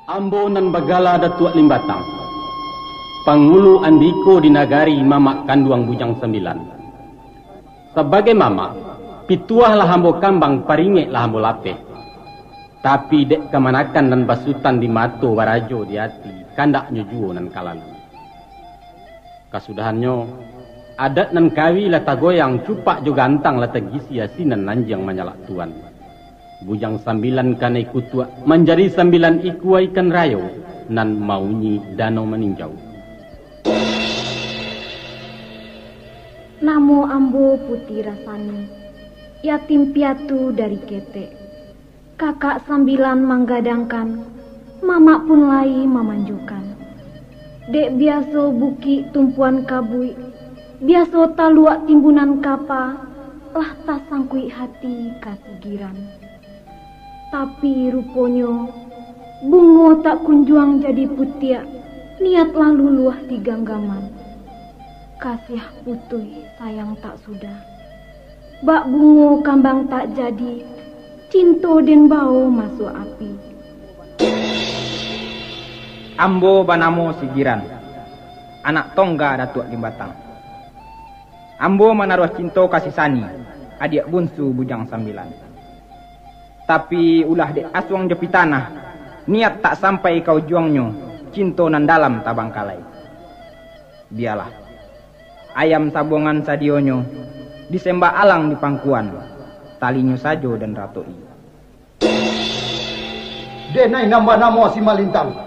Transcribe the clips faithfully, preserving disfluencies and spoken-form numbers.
Ambo nan bagala Datuak Limbatang, pangulu andiko di nagari mamak kanduang Bujang Sambilan. Sabagai mamak, pituah lah ambo kambang, paringek lah ambo lapeh. Tapi dek kamanakan nan basutan di mato, barajo di ati, kandaknyo juo nan ka lalu. Kasudahannyo, adat nan kawi lah tagoyang, cupak jo gantang lah tagisi, asinan anjiang manyalak tuan. Bujang Sambilan kanai kutuak, manjadi sambilan ikua ikan rayo, nan maunyi Danau Maninjau. Namo ambo Puti Rasani, yatim piatu dari ketek. Kakak sambilan manggadangkan, mamak pun lai mamanjokan. Dek biaso bukik tumpuan kabuik, biaso taluak timbunan kapa, lah tasangkuik hati ka Sigiran. Tapi ruponyo, bungo tak kunjuang jadi putiak, niat lah luluah di ganggaman. Kasiah putuih sayang tak sudah. Bak bungo kambang tak jadi, cinto den bao masuak api. Ambo banamo Sigiran, anak tongga Datuak Limbatang. Ambo manaruah cinto ka si Sani, adiak bunsu Bujang Sambilan. Tapi ulah dek asuang jo pitanah, niat tak sampai ka ujuangnyo, cinto nan dalam tabangkalai. Bialah. Ayam sabuangan sadionyo, disembah alang di pangkuan, talinyo sajo den ratok-i. Denai nan banamo si Malintang.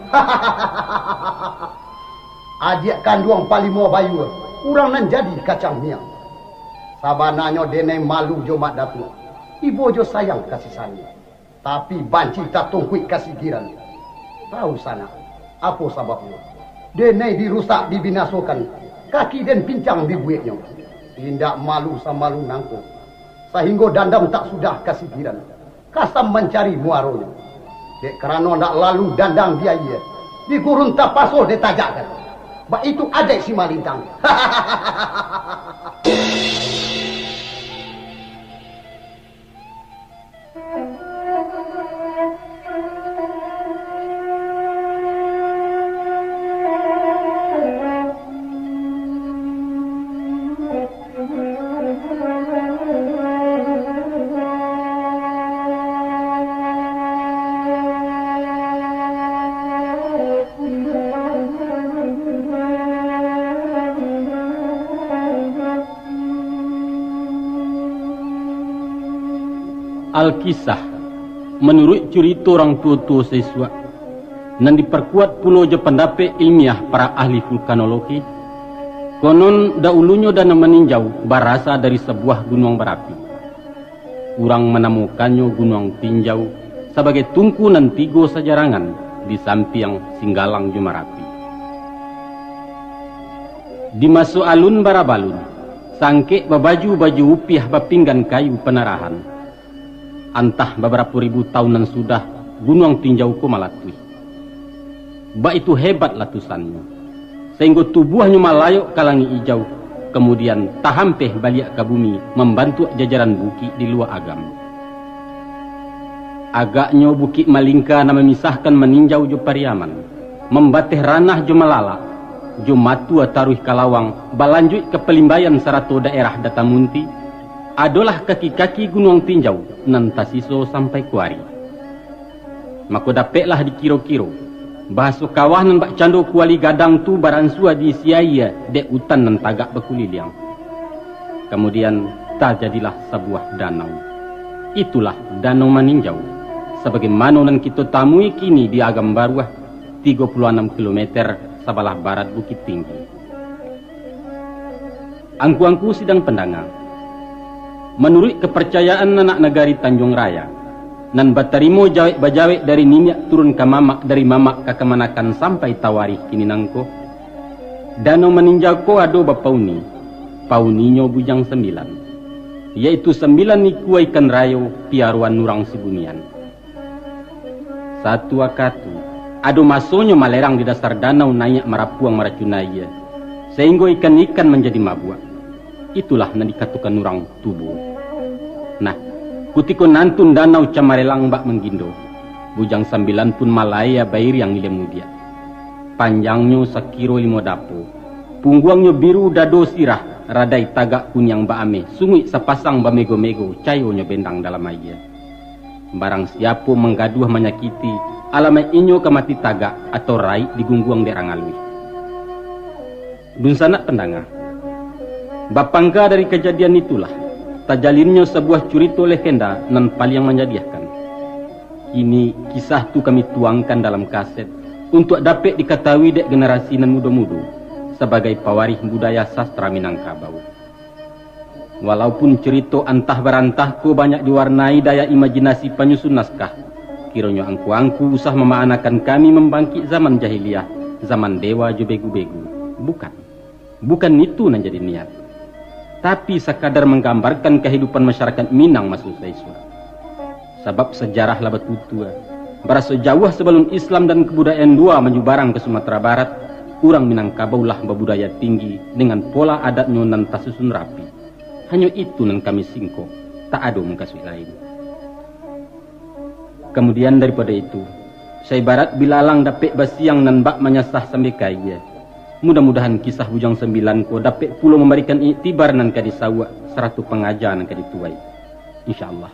Adiak kanduang Palimo Bayua, urang nan jadi kacang miang. Sabananyo denai malu jo Mak Datuak, ibo jo sayang ka si Sani. Tapi banci tatungkuik ka Sigiran. Tahu sanak, apo sababnyo? Denai dirusak, dibinasokan, kaki den pincang dibueknyo. Indak malu samalu nangko, sahinggo dandam tak sudah ka Sigiran, kasam mancari muaronyo. Dek karano ndak lalu dandang di ayie, di gurun tapaso ditajak-kan. Baitu adaik si Malintang. Alkisah, manuruik curito urang tuo-tuo saisuak, nan diparkuat pulo jo pandapek ilmiah para ahli vulkanologi, konon daulunyo Danau Maninjau barasa dari sabuah gunuang barapi. Urang manamokannyo Gunuang Tinjau sabagai tungku nan tigo sajarangan di sampiang Singgalang jo Marapi. Di maso alun barabalun, sangkek babaju-baju upiah bapinggan kayu panarahan, antah babarapo ribu taun nan sudah Gunuang Tinjau ko malatuih. Baitu hebat latusannyo, sainggo tubuahnyo malayok ka langik ijau, kamudian tahampeh baliak ka bumi mambantuak jajaran bukik di luwa agam. Agaknyo Bukik Malingka nan mamisahkan Maninjau jo Pariaman, mambateh ranah jo Malalak, jo Matua taruih ka lawang, balanjuik ka Palimbayan sarato daerah Datamunti, adolah kaki-kaki Gunuang Tinjau nan tasiso sampai kuari. Mako dapeklah dikiro-kiro, bahaso kawah nan bakcando kuali gadang tu baransua diisi aia dek utan nan tagak bakuliliang. Kamudian, tajadilah sabuah danau. Itulah Danau Maninjau, sabagaimano nan kito tamui kini di Agam Baruah, tigo puluah anam kilometer sabalah barat Bukittinggi. Angku-angku sidang pandanga, manuruik kaparcayaan anak nagari Tanjuang Raya, nan batarimo jawek-bajawek dari niniak turun ka mamak, dari mamak ka kamanakan sampai tawarih kini nangko, Danau Maninjau ko ado bapauni, pauninyo Bujang Sambilan, yaitu sambilan ikua ikan rayo piaroan urang sibunian. Satu wakatu, ado masonyo malerang di dasar danau naiak marapuang maracun aia, sainggo ikan-ikan manjadi mabuak. Itulah nan dikatokan urang tubo. Nah, kutiko nantun danau camarelang bak manggindo, Bujang Sambilan pun malai bairiang ilia mudiak. Panjangnyo sakiro limo dapo, pungguangnyo biru dado sirah, radai tagak kuniang baameh, sunguik sapasang bamego-mego, cayonyo bendang dalam aia. Barang siapo manggaduah manyakiti, alamaik inyo ka mati tagak atau raik digungguang dek rangaluih. Dunsanak pandanga, bapangka dari kajadian itulah, tajalinnyo sabuah curito legenda nan paliang manjadiahkan. Kini, kisah tu kami tuangkan dalam kaset, untuak dapek dikatawui dek generasi nan mudo-mudo, sabagai pawarih budaya sastra Minangkabau. Walaupun curito antah barantah ko banyak diwarnai daya imajinasi panyusun naskah, kironyo angku-angku usah mamaanakan kami mambangkik zaman jahiliah, zaman dewa jo begu-begu. Bukan. Bukan itu nan jadi niat. Tapi sakadar manggambarkan kahidupan masyarakat Minang maso saisuak. Sabab sajarah lah batutua, baraso jauah sabalun Islam dan kabudayaan lua manjubarang ka Sumatera Barat, urang Minangkabau lah babudaya tinggi dengan pola adatnyo nan tasusun rapi. Hanyo itu nan kami singkok, tak ado mukasuik lain. Kamudian daripado itu, saibarat bilalang dapek basiang nan bak manyasah sampai ka aia. Mudah-mudahan kisah Bujang Sambilan ko dapek pulo mambarikan iktibar nan ka disauak, sarato pangaja nan ka dituai. Insya Allah.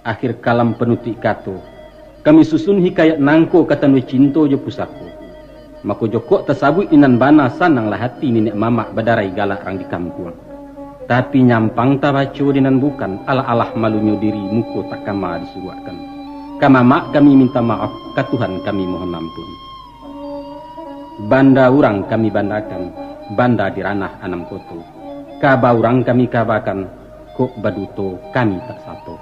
Akhir kalam panutuik kato, kami susun hikayat nangko ka tanduai cinto jo pusako. Mako jokok tasabuik di nan bana, sananglah hati niniak mamak badarai galak rang di kampuang. Tapi nyampang tabaco di nan bukan, alah-alah malunyo diri, muko tak kama disuruakkan. Ka mamak kami minta maaf, ka Tuhan kami mohon ampun. Banda urang kami bandakan, banda di ranah anam koto. Kaba urang kami kabakan, kok baduto kami tak sato.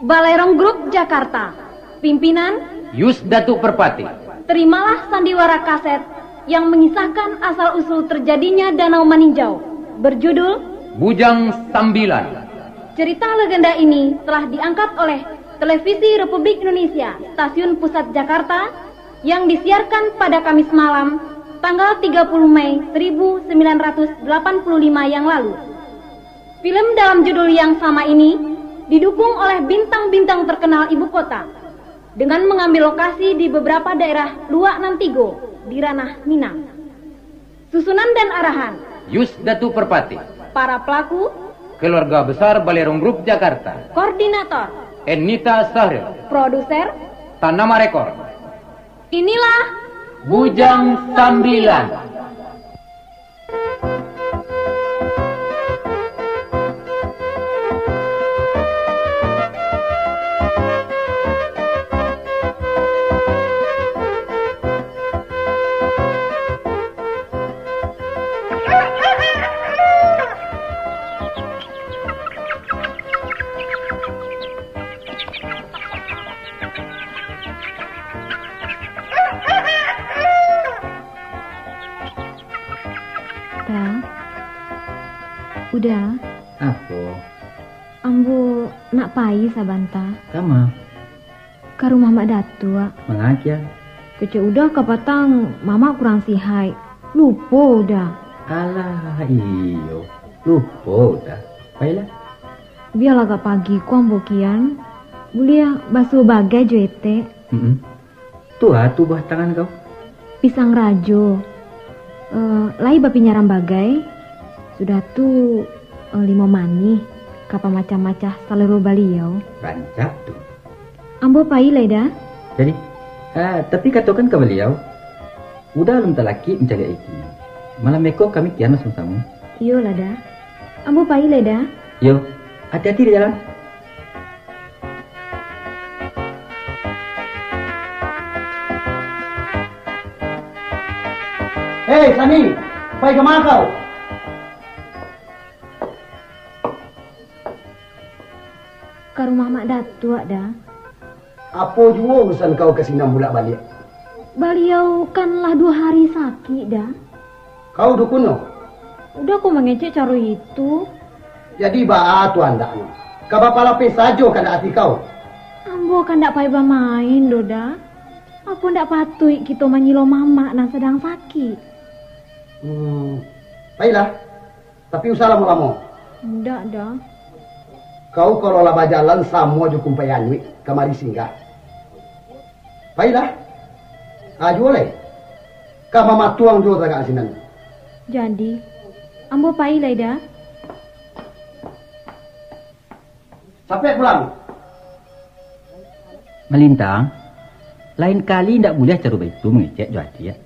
Balerong Group Jakarta. Pimpinan Yus Datuk Perpati. Terimalah sandiwara kaset yang mengisahkan asal-usul terjadinya Danau Maninjau, berjudul Bujang Sambilan. Cerita legenda ini telah diangkat oleh Televisi Republik Indonesia, Stasiun Pusat Jakarta, yang disiarkan pada Kamis malam, tanggal tiga puluh Mei seribu sembilan ratus delapan puluh lima yang lalu. Film dalam judul yang sama ini didukung oleh bintang-bintang terkenal ibu kota, dengan mengambil lokasi di beberapa daerah luak nan tigo di ranah Minang. Susunan dan arahan Yus Datu Perpati. Para pelaku Keluarga Besar Balerong Group Jakarta. Koordinator Enita Sahril. Produser Tanama Rekor. Inilah Bujang Sambilan. Da. Uda. Apo? Ambo nak pai sabanta. Kama? Ka rumah Mak Datuak. Mangaja? Kecek Uda kapatang mamak kurang sihaik. Lupo Uda. Alah, iyo. Lupo Uda. Pailah. Bialah agak pagi ko ambo kian. Buliah basuo bagai jo etek. Mm-mm. Tu a tu buah tangan kau? Pisang rajo. Eh, lai bapinyaram bagai. Sudah tu, eh, limo manih ka pamacah-macah salero baliau. Rancak tu. Ambo pai lai, Da. Jadi, eh, tapi katokan ka baliau, Uda alun talakik mancaliak Egi. Malam beko kami kian lah samo-samo. Iyolah, Da. Ambo pai lai, Da. Yo, ati-ati di jalan. Hei, Sani, pai ka ma kau? Ka rumah Mak Datuak, Da. Apo juo urusan kau ka sinan bulak-baliak? Baliau kan lah duo hari sakik, Da. Kau dukunnyo? Uda ko mangecek caro itu. Jadi baa tu andaknyo? Ka bapalapeh sajo kandak ati kau? Ambo kandak pai bamain doh, Da. Apo ndak patuik kito manyilo mamak nan sadang sakik? Hmm, pailah. Tapi usah lamo-lamo. Ndak, Da. Kau kalau lah bajalan samo jo kumpai anuik kamari singgah. Pailah. Ka juo lai. Ka mamatuang juo tagak sinan. Jadi, ambo pai lai, Da. Capek pulang. Malintang, lain kali indak buliah caro baitu mangecek jo adiak.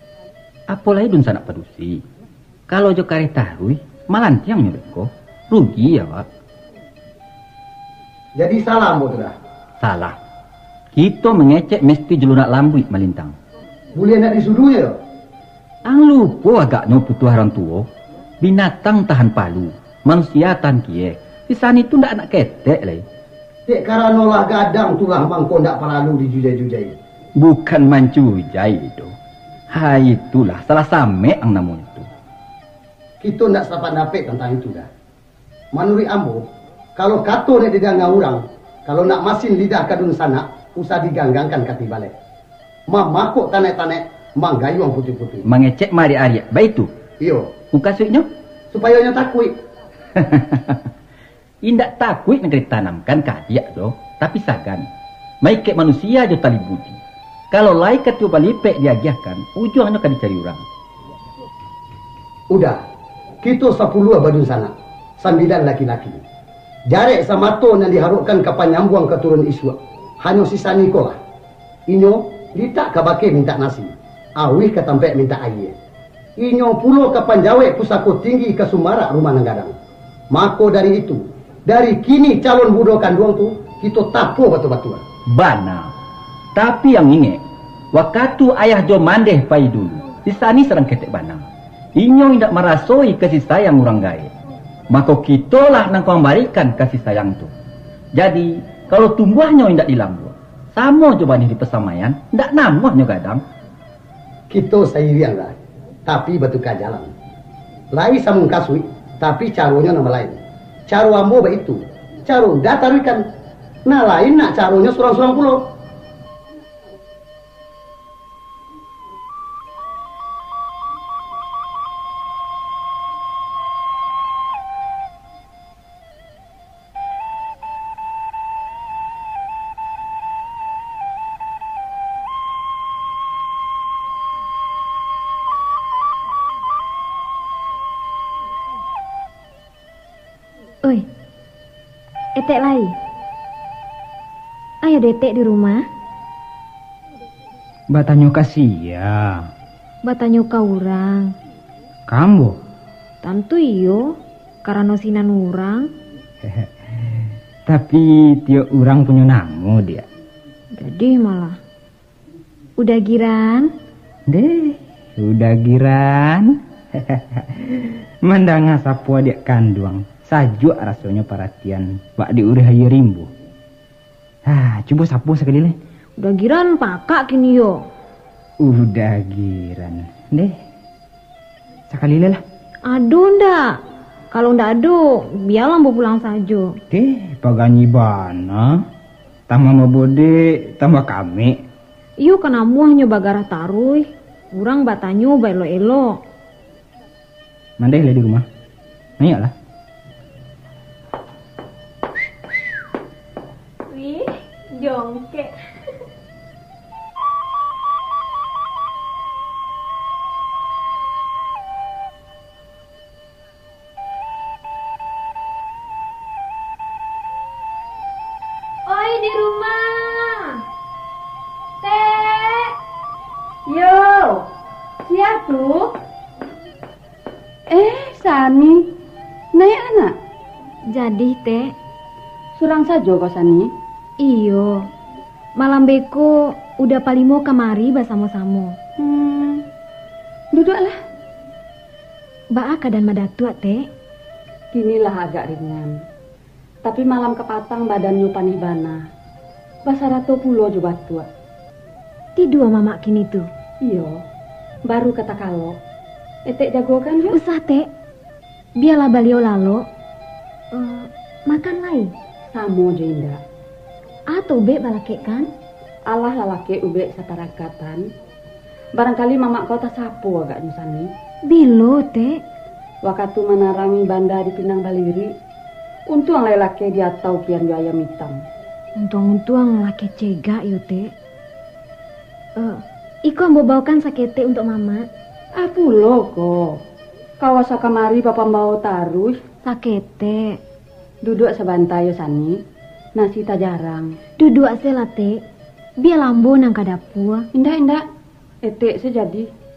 Apo lai dunsanak padusi. Kalau jo kareh taruih, malantiang nyo beko. Rugi awak. Jadi salah ambo tu, Da? Salah. Kito mangecek mesti jo lunak lambuik, Malintang. Buliah nak disuduah yo? Ang lupo agaknyo putuah urang tuo. Binatang tahan palu, manusia tahan kieh. Sisan itu ndak anak ketek lai. Dek karano lah gadang tu lah mangko ndak paralu dijujai-jujai. Bukan mancujai doh. Hai, itulah salah samek ang namonyo tu. Kito ndak sapandapek tantang itu, Da. Manuruik ambo, kalau kato dek diganggang urang, kalau nak masin lidah ka dunsanak, usah diganggangkan kati baleh. Mamakok tanek-tanek, manggayuang putuih-putuih. Mangecek maariak-ariak, baitu? Iyo. Mukasuiknyo? Supayo nyo takuik. Indak takuik nan ka ditanamkan ka adiak doh, tapi sagan. Maikek manusia jo tali budi. Kalau lai ka tiok balipek diagiahkan, ujuangnyo ka dicari urang. Udah, kito sapuluah badunsanak, sambilan laki-laki. Jarek samato nan diharokkan ka panyambuang ka turun isuak, hanyo si Sani ko lah. Inyo litak ka bakeh mintak nasi, auih ka tampek mintak ayie. Inyo pulo ka panjawek pusako tinggi ka sumarak rumah nan gadang. Mako dari itu, dari kini calon budo kanduang tu, kito tapo batua-batua. Bana. Tapi ang ingek, wakatu ayah jo mandeh pai dulu, si Sani sadang ketek bana. Inyo indak marasoi kasih sayang urang gaek. Mako kitolah nan ka mambarikan kasih sayang tu. Jadi, kalau tumbuahnyo indak di lambuak, samo jo banih di pasamaian, ndak namuahnyo gadang. Kito sairiang lah, tapi batuka jalan. Lai samungkasuik, tapi caronyo nan balain. Caro ambo baitu, caro Uda taruihkan. Nan lain nak caronyo surang-surang pulo. Oi, Etek lai. Ayo Etek di rumah. Batanyo ka sia? Batanyo ka urang. Ka ambo? Tantu iyo, karano sinan urang. Tapi tiok urang punyo namo, Diak. Gadih malah. Uda Giran. Deh, Uda Giran. Mandanga sapo adiak kanduang, sajuak rasonyo paratian bak di urih aia rimbo. Ah, cubo sapo sakali lai. Uda Giran pakak kini yo. Uda Giran. Deh. Sakali lai lah. Ado ndak? Kalau ndak ado, bialah ambo pulang sajo. Deh, paganyi bana. Tambah mabodek, tambah kamek. Iyo kan amuahnyo bagarah taruih. Urang batanyo baelok-elok. Mandeh lah di rumah. Naiaklah. Wih, jongkek. Oi, di rumah. Tek. Yo, sia tu? Eh, Sani. Naiaklah, Nak. Jadi, Tek. Surang sajo ko, Sani? Iyo. Malam beko Uda Palimo kamari basamo-samo. Hmm. Duduaklah. Baa kaadaan Madatuak, Tek? Kini lah agak ringan. Tapi malam kapatang badannyo panih bana. Basarato pulo jo batuak. Tidua mamak kini tu? Iyo, baru ka takalok. Etek jagokan jo. Usah, Tek. Bialah baliau lalok. Eh, makan lai. Samo jo indak. Atau ubek balakek kan? Alah lalakek ubek satarakatan. Barangkali mamak kau tasapo agaknyo, Sani. Bilo, Tek? Wakatu manarangi banda di Pinang Baliri. Untuang lai lakeh diatau pian jo ayam itam. Untuang-untuang lakeh cegak yo, Tek. Eh, iko ambo baokan saketek untuak mamak. Ah, pulo ko. Kau asa kamari bapambao taruih. Saketek. Duduak sabanta yo, Sani. Nasi tajarang. Duduak se lah, Tek. Bialah ambo nan ka dapua. Indak, indak. Etek se jadi.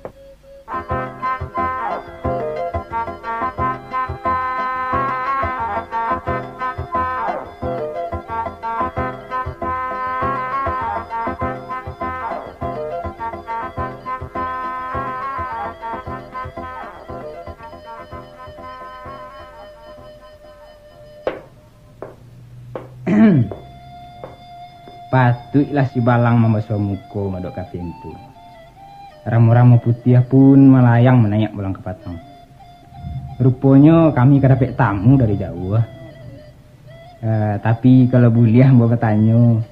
Patuiklah si balang mambaso muko madok ka pintu. Ramo-ramo putiah pun malayang manaiak bulang kapatang. Ruponyo kami ka dapek tamu dari jauah. Eh, tapi kalau buliah ambo batanyo,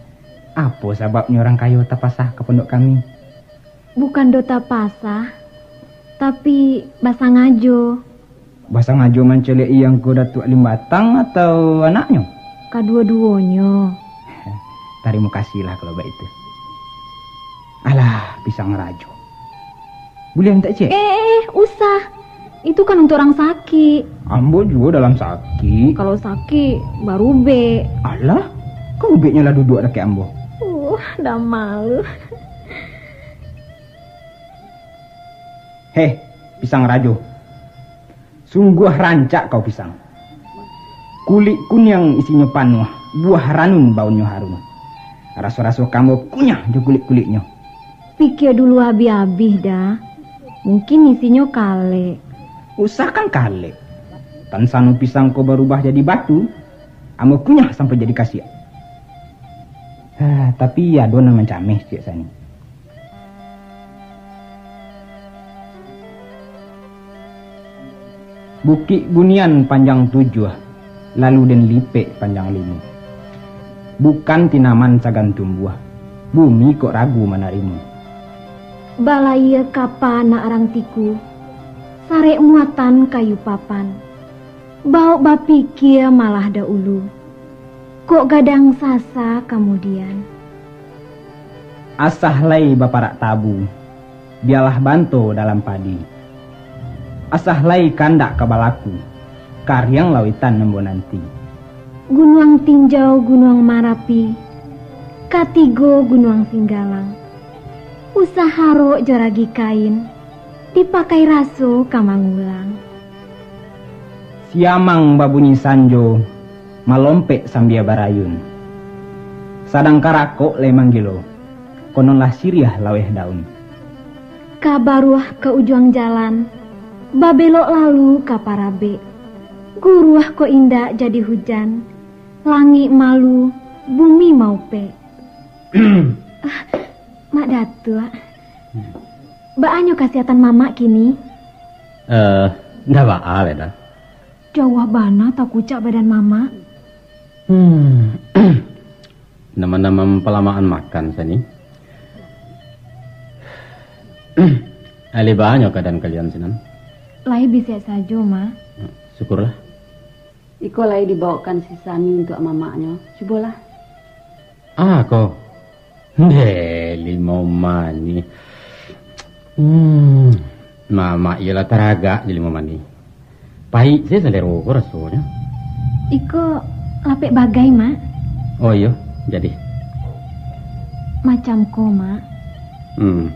apo sababnyo urang kayo tapasah ka pondok kami? Bukan do tapasah, tapi basangajo. Basangajo mancaliak-i angku Datuak Limbatang atau anaknyo? Kaduo-duonyo. Tarimo kasihlah kalau baitu. Alah, pisang rajo. Buliah mintak ciek? Eh, eh, eh, usah. Itu kan untuk urang sakik. Ambo juo dalam sakik. Kalau sakik, barubek. Alah, kan ubeknyo lah duduak dakek ambo. Uh, dah malu. Heh, pisang rajo. Sungguah rancak kau pisang. Kulik kuniang isinyo panuah, buah ranun baunnyo harum. Raso-raso ka ambo kunyah jo kulik-kuliknyo. Pikia dulu abih-abih dah. Mungkin isinyo kalek. Usah kan kalek. Tan sano pisang ko barubah jadi batu, ambo kunyah sampai jadi kasiak. Ah, tapi ado nan mancameh ciek Sani. Bukik bunian panjang tujuah, lalu den lipek panjang limo. Bukan tinaman sagan tumbuah, bumi kok ragu manarimo. Balayia kapa nak rang tiku, sarek muatan kayu papan. Baok bapikia malah daulu, kok gadang sasa kamudian. Asah lai baparak tabu, bialah banto dalam padi. Asah lai kandak ka balaku, kariang lauitan ambo nanti. Gunuang Tinjau, Gunuang Marapi, katigo Gunuang Singgalang. Usah harok jo ragi kain, dipakai raso ka mangulang. Siamang babunyi sanjo, malompek sambia barayun. Sadang karakok lai manggilo, kononlah siriah laweh daun. Ka baruah ka ujuang jalan, babelok lalu ka parabek. Guruah kok indak jadi hujan, langik malu, bumi maupek. Ah, Mak Datuak, baanyo kasihatan mamak kini? Eh, ndak baa lai dah. Jauah bana takucak badan mamak. Hmm. Nama-nama mampalamaan makan sani. Alih banyo keadaan kalian sinan? Lai bisiak sajo, Mak. Syukurlah. Iko lai dibawakan si Sani untuak mamaknyo. Cubolah. Ah, ko. Deh, limau manih. Hmm, mamak iyolah taragak di limau manih. Paik se salero ko rasonyo. Iko lapek bagai, Mak. Oh iyo, jadi. Macam ko, Mak. Hmm.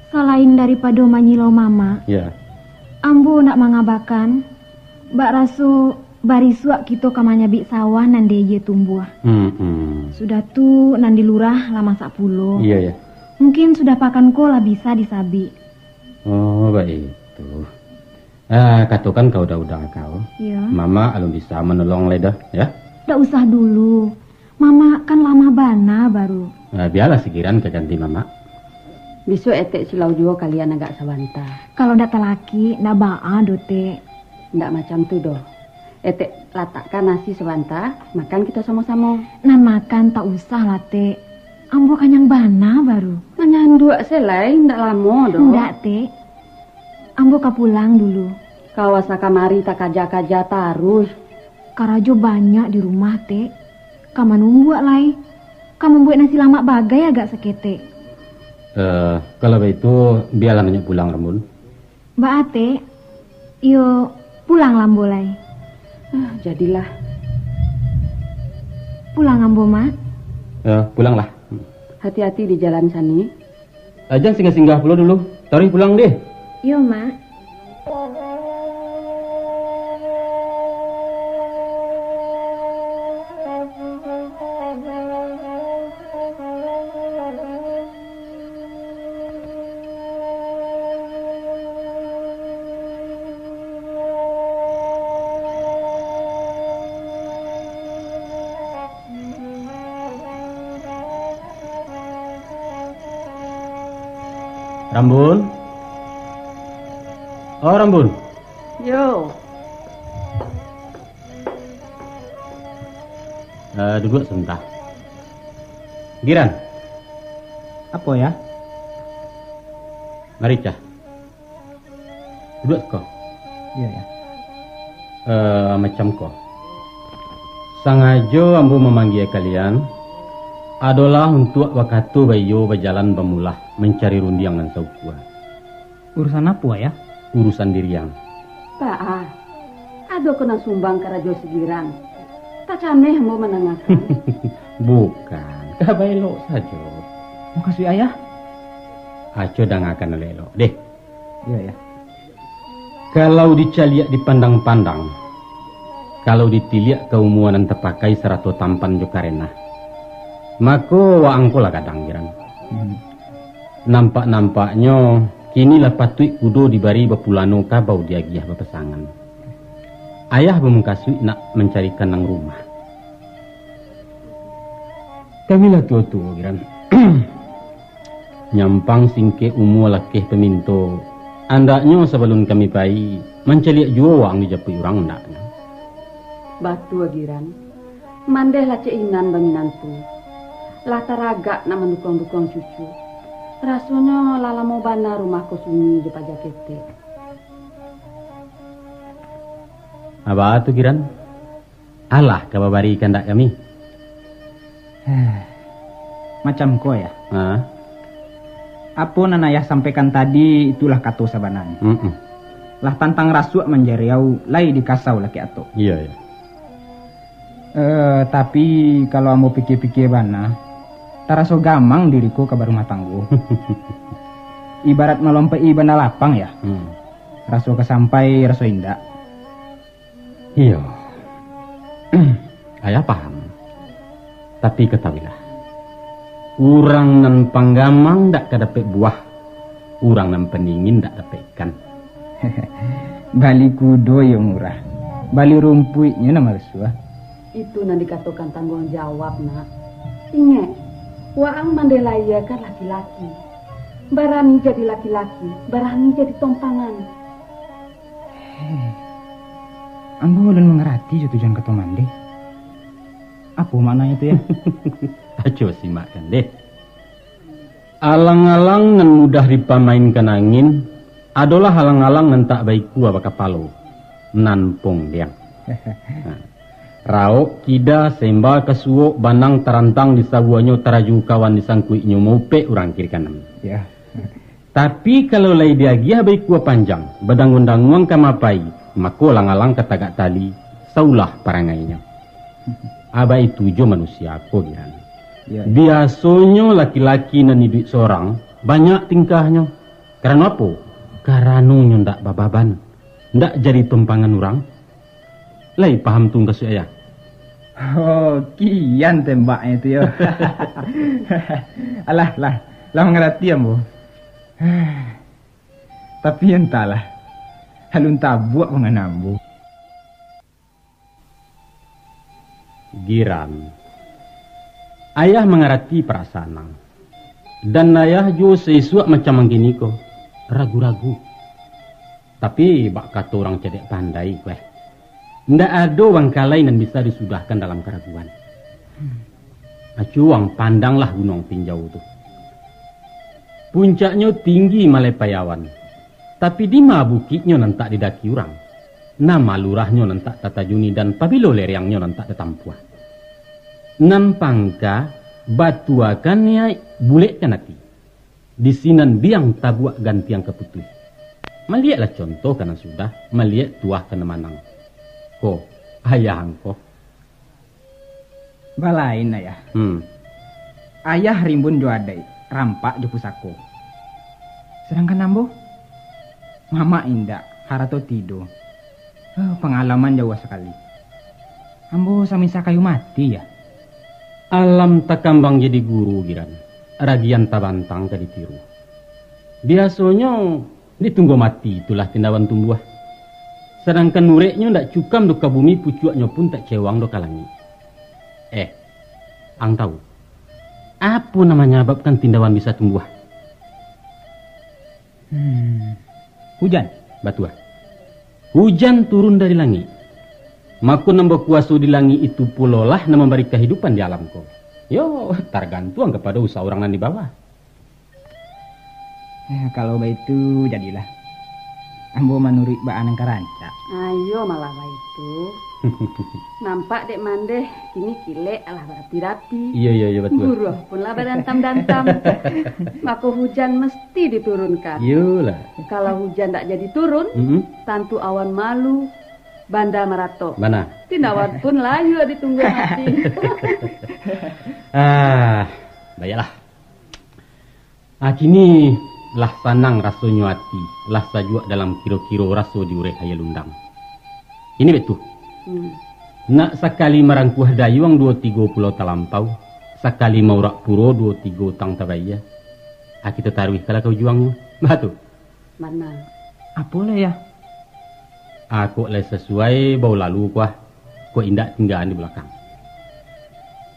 Salain daripado manyilau mamak, ya, ambo nak mangabakan, bak raso barisuak kito ka manyabik sawah nan di aia tumbuah. Hmm, hmm. Sudah tu, nan di lurah lah masak pulo. Iya, iya. Mungkin sudah pakan ko lah bisa disabik. Oh, baitu. Ah, katokan ka uda-uda kau. Iya. Mamak alun bisa manolong lai doh, ya? Ndak usah dulu. Mamak kan lamah bana baru. Ah, bialah sigiran ka ganti mamak. Bisuak Etek silau juo kalian agak sabanta. Kalau ndak talakik, ndak baa doh, Tek. Ndak macam tu doh. Etek latakkan nasi sabanta, makan kito samo-samo. Nan makan tak usah lah, Tek. Ambo kanyang bana baru. Manyanduak se lai, ndak lamo doh. Ndak, Tek. Ambo ka pulang dulu. Ka wasa kamari takaja-kaja taruih. Karajo banyak di rumah, Tek. Ka manumbuak lai. Ka mambuek nasi lamak bagai agak saketek. Eh, kalau baitu, bialah Nanyuak pulang, Rambun. Baa, Tek? Iyo, pulang lah ambo lai. Ah, jadilah. Pulang ambo, Mak. Eh, pulanglah. Hati-hati di jalan, Sani. Eh, jan singgah-singgah pulo dulu. Taruih pulang deh. Iyo, Mak. Rambun. Oh, Rambun. Yo. Eh, duduak sabanta. Giran. Apo, Yah? Mari, Cah. Duduak ko. Iyo, Yah. Eh, macam ko. Sangajo ambo mamanggia kalian, adolah untuak bakato baiyo bajalan bamulah mancari rundiang nan saukua. Urusan apo, Ayah? Urusan diri ang. Baa, ado ko nan sumbang karajo si Giran? Tacameh ambo mandangakan. Bukan, ka baelok sajo. Mukasuik Ayah? Aco dangakan elok-elok, deh. Iyo, Yah. Kalau dicaliak dipandang-pandang, kalau ditiliak ka umua nan tapakai sarato tampan jo karenah, mako, waang ko lah gadang, Giran. Hmm. Nampak-nampaknyo, kini lah patuik kudo dibari bapulano kabau diagiah bapasangan. Ayah bamukasuik nak mancarikan nan rumah. Kami lah tuo-tuo, Giran. Nyampang singkek umua lakeh paminto, andaknyo sabalun kami pai, mancaliak juo waang dijapuik urang, andaknyo. Batua, Giran. Mandeh lah cek inan baminantu. Lah taragak nak mandukuang-dukuang cucu. Rasonyo lah lamo bana rumah ko sunyi jo paja ketek. Baa tu, Giran? Alah ka babari kandak kami. Macam ko, Yah. Ha? Apo nan Ayah sampaikan tadi, itulah kato sabananyo. Mm-mm. Lah tantang rasuak manjariau, lai dikasau lakek atok. Iyo, iyo. Eh, tapi, kalau ambo pikia-pikia bana, taraso gamang diri ko ka barumah tanggo. Ibarat malompek-i bana lapang, Yah. Hmm. Raso ka sampai, raso indak. Iyo. Ayah paham. Tapi katahuilah, urang nan panggamang dak ka dapek buah, urang nan pandingin dak dapek ikan. Bali kudo iyo murah, bali rumpuiknyo nan masuah. Itu nan dikatokan tangguang jawab, Nak. Ingek, waang mandeh lahiakan laki-laki. Barani jadi laki-laki, barani jadi tompangan. Heh, ambo alun mangarati jo tujuan kato mandeh. Apo maknanyo tu, Yah? Aco simakkan, deh. Alang-alang nan mudah dipamainkan angin, adolah alang-alang nan tak baikua bakapalo, nan pongdiang. Nah, raok kida semba ka suok, banang tarantang di sabuahnyo, taraju kawan di sangkuiknyo, maupek urang kiri kanan. Ya. Tapi, kalau lai diagiah baikua panjang, badanguang-danguang ka mapai, mako alang-alang ka tagak tali, saulah parangainyo. Abak itu jo manusia ko, Giran. Ya, ya. Biasonyo laki-laki nan iduik sorang, banyak tingkahnyo. Karano apo? Karano nyo ndak bababan, ndak jadi tumpangan urang. Lai paham tu mukasuik Ayah? Oh, kian tembaknyo tu, yo. Alah, lah, lah mangarati ambo. Tapi, antahlah, alun tabuak pangan ambo. Giran, Ayah mangarati parasaan ang. Dan ayah juo saisuak macam mangkini ko, ragu-ragu. Tapi, bak kato urang cadiak pandai, kueh, ndak ado bangkalai nan bisa disudahkan dalam karaguan. Acuang, pandanglah Gunuang Tinjau tu. Puncaknyo tinggi malepai awan, tapi dima bukiknyo nan tak didaki urang, nama lurahnyo nan tak tatajuni, dan pabilo lereangnyo nan tak tatampuah. Nan pangka, batuakan niaik, bulekkan ati. Di sinan biang tabuak gantiang ka putuih. Malieklah contoh ka nan sudah, maliek tuah ka nan manang. Ko, ayah angko. Balain, Ayah. Hmm. Ayah rimbun jo adaik, rampak jo pusako. Sadangkan ambo, mamak indak, harato tido. Huh, pangalaman jauah sakali. Ambo samisa kayu mati, yah. Alam takambang jadi guru, Giran. Ragian tabantang ka ditiru. Biasonyo, di tunggo mati itulah tindawan tumbuah. Sadangkan nureknyo ndak cukam doh ka bumi, pucuaknyo pun tak cewang doh ka langik. Eh, ang tahu, apo nan manyababkan tindawan bisa tumbuah? Hmm. Hujan? Batua. Hujan turun dari langik. Mako, nan bakuaso di langik itu pulolah nan mambari kahidupan di alam ko. Yo, targantuang kapado usaha urang nan di bawah. Eh, kalau baitu, jadilah. Ambo manuruik baa nan ka rancak. Ayo malah baitu. Nampak dek Mandeh, kini kilek alah barapi-rapi. Iyo, iyo, iyo, batua. Buruah pun lah badantam-dantam. Mako hujan mesti diturunkan. Iyolah. Kalau hujan ndak jadi turun, Mm-mm. tantu awan malu, banda maratok. Bana. Tindawan pun layua ditunggu mati. Ah, baiklah. Ah, kini lah sanang rasonyo ati, lah sajuak dalam kiro-kiro raso di ureh Ayah Lundang. Ini betul. Hmm. Nak sakali marangkuah dayuang duo tigo pulau talampau, sakali maurak puro duo tigo utang tabayia. Ah, kito taruihkanlah ka ujuangnyo. Batul. Bana. Apo lah, Yah? Ah, kok lai sasuai, baulalu kuah, kok indak tinggaan di balakang.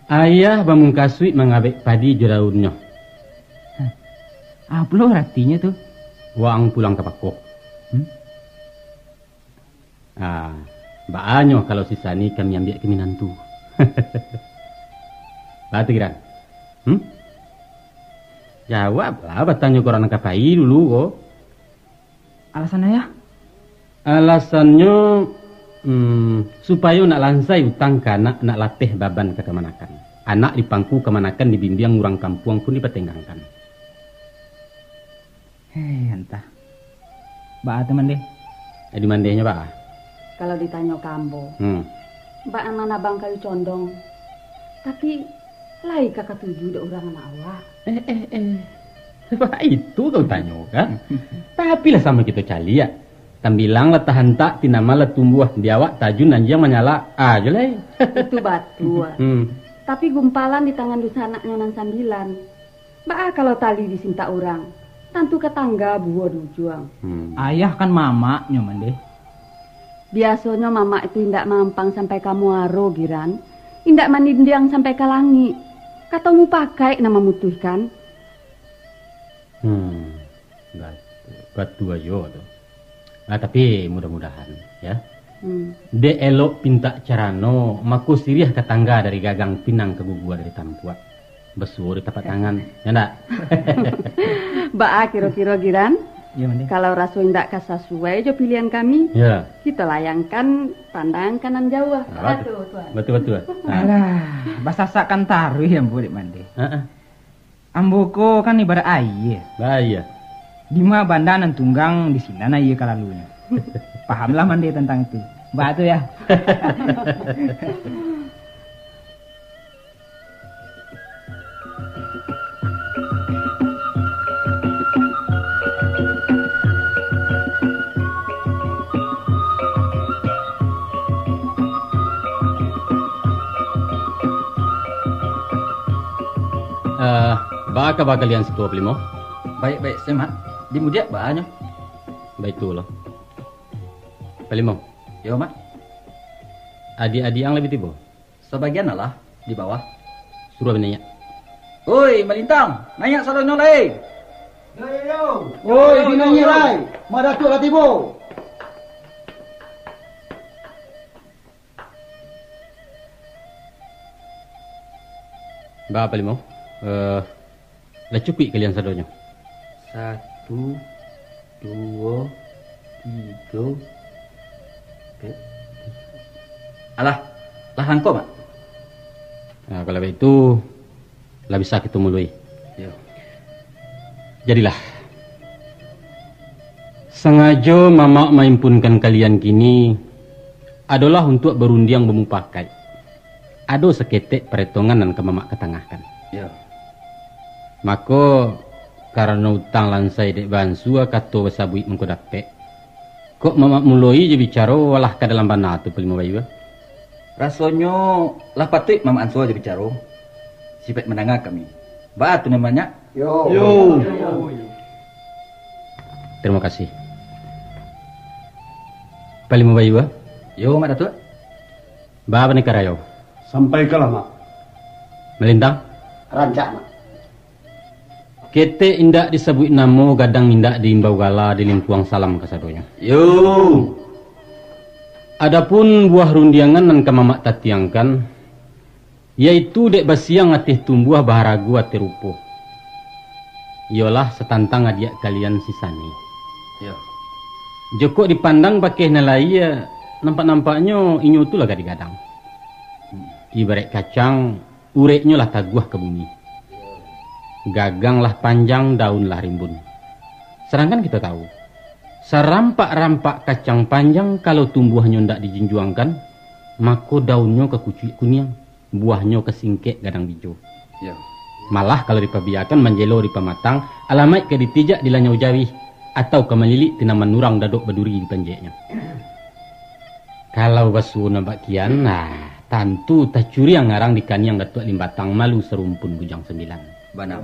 Ayah bamungkasuik mangabek padi jo daunnyo. Hah, apo lo aratinyo tu? Waang pulang ka pako. Hmm? Ah, baanyo kalau sisani kami ambiak ka minantu. Baa tu, Giran? Hmm? Jawablah batanyo ka urang nan ka pai dulu ko. Alasan Ayah? Alasannyo, hmm, supayo nak lansai utang ka anak, nak lapeh baban ka kamanakan. Anak dipangku kamanakan, dibimbiang urang kampuang pun dipatenggangkan. Heh, antah. Baa tu, Mandeh? Eh, di Mandehnyo baa? Kalau ditanyo ka ambo, Hmm. bak nan manabang kayu condong. Tapi, lai ka katuju dek urang anak awak. Eh, eh, eh. Baitu kau tanyo, kan? Tapi lah samo kito caliak. Tambilang lah tahantak, tinaman lah tumbuah, di awak tajun anjiang manyalak. Ah, jo lai. Itu batua. Hmm. Tapi gumpalan di tangan dunsanaknyo nan sambilan. Baa kalau tali disintak urang? Tantu ka tangga buah di ujuang. Hmm. Ayah kan mamaknyo, Mandeh. Biasonyo mamak itu indak maampang sampai ka muaro, Giran. Indak manindiang sampai ka langik. Kato mupakaik nan mamutuihkan. Hmm, bat-, batua juo tu. Ah, tapi mudah-mudahan, ya. Hmm. Dek elok pintak carano, mako siriah ka tangga dari gagang, pinang ka gugua dari tampuak. Basuo di tapak tangan, ya ndak? Baa kiro-kiro, Giran? Ya, Mandeh. Kalau raso indak ka sasuai jo pilihan kami, Ya. kito layangkan pandang ka nan jauah. Ah, Batu, Tuan. Batua, batua. Ah. Alah, basasakkan taruih ambo dek Mandeh. Ah, ah. Ambo ko kan ibarat aia. Aia. Dima banda nan tunggang, di sinan aia ka lalunyo. Pahamlah Mandeh tantang itu. Baa tu, ya? Eh, baa kaba kalian siko, Palimo? Baik-baik se, Mak. Di mudiak baanyo? Baitulah. Palimo. Yo, Mak. Adiak-adiak ang lah bi tibo? Sabagian alah di bawah. Suruah binanyak. Oi, Malintang, naiak sadonyo lai. Yo, yo, yo. Oi, yo, yo, dinaiak yo, lai. Mak Datuak lah tibo. Ba, Palimo? Eh, lah cukuik kalian sadonyo? Satu, duo, tigo, empat. Alah, lah langkok, Mak. Nah, kalau baitu, lah bisa kito muloi. Yo. Jadilah, sangajo Mamak maimpunkan kalian kini, adolah untuak barundiang bamupakaik. Ado saketek paretongan nan ka Mamak katangahkan. Yo. Mako, karano utang lansai dek bansua, kato basabuik mangko dapek. Kok Mamak muloi jo bicaro, alah ka dalam bana tu, Palimo Bayu? Rasonyo lah patuik Mamak ansua jo bicaro. Sipaik mandanga kami. Baa tu nan banyak? Yo. Yo. Tarimo kasih. Palimo Bayu, ah? Yo, Mak Datuak. Baa bana karajo? Sampaikanlah, Mak. Malintang? Rancak, Mak. Ketek indak disabuik namo, gadang indak diimbau gala, dilingkuang salam kasadonyo. Yo. Adapun buah rundiangan nan ka Mamak tatiangkan, yaitu dek basiang ateh tumbuah baharago ateh rupo, iyolah satantang adiak kalian si Sani. Yo. Jokok dipandang bakeh nan laia, nampak-nampaknyo inyo tu lah gadih gadang. Hmm. Ibaraik kacang, ureknyo lah taguah ka bumi. Gagang lah panjang, daun lah rimbun. Sadangkan kito tahu, sarampak-rampak kacang panjang, kalau tumbuahnyo ndak dijunjuangkan, mako daunnyo ka kucuik kuniang, buahnyo ka singkek gadang bijo. Yo. Malah kalau dipabiakan manjelo di pamatang, alamaik ka ditijak dilanyau jarih, atau ka malilik tinaman urang dadok baduri di panjeknyo. Kalau basuo nan bak kian, nah, tantu tacuriang arang di kaniang Datuak Limbatang, malu sarumpun Bujang Sambilan. Bana.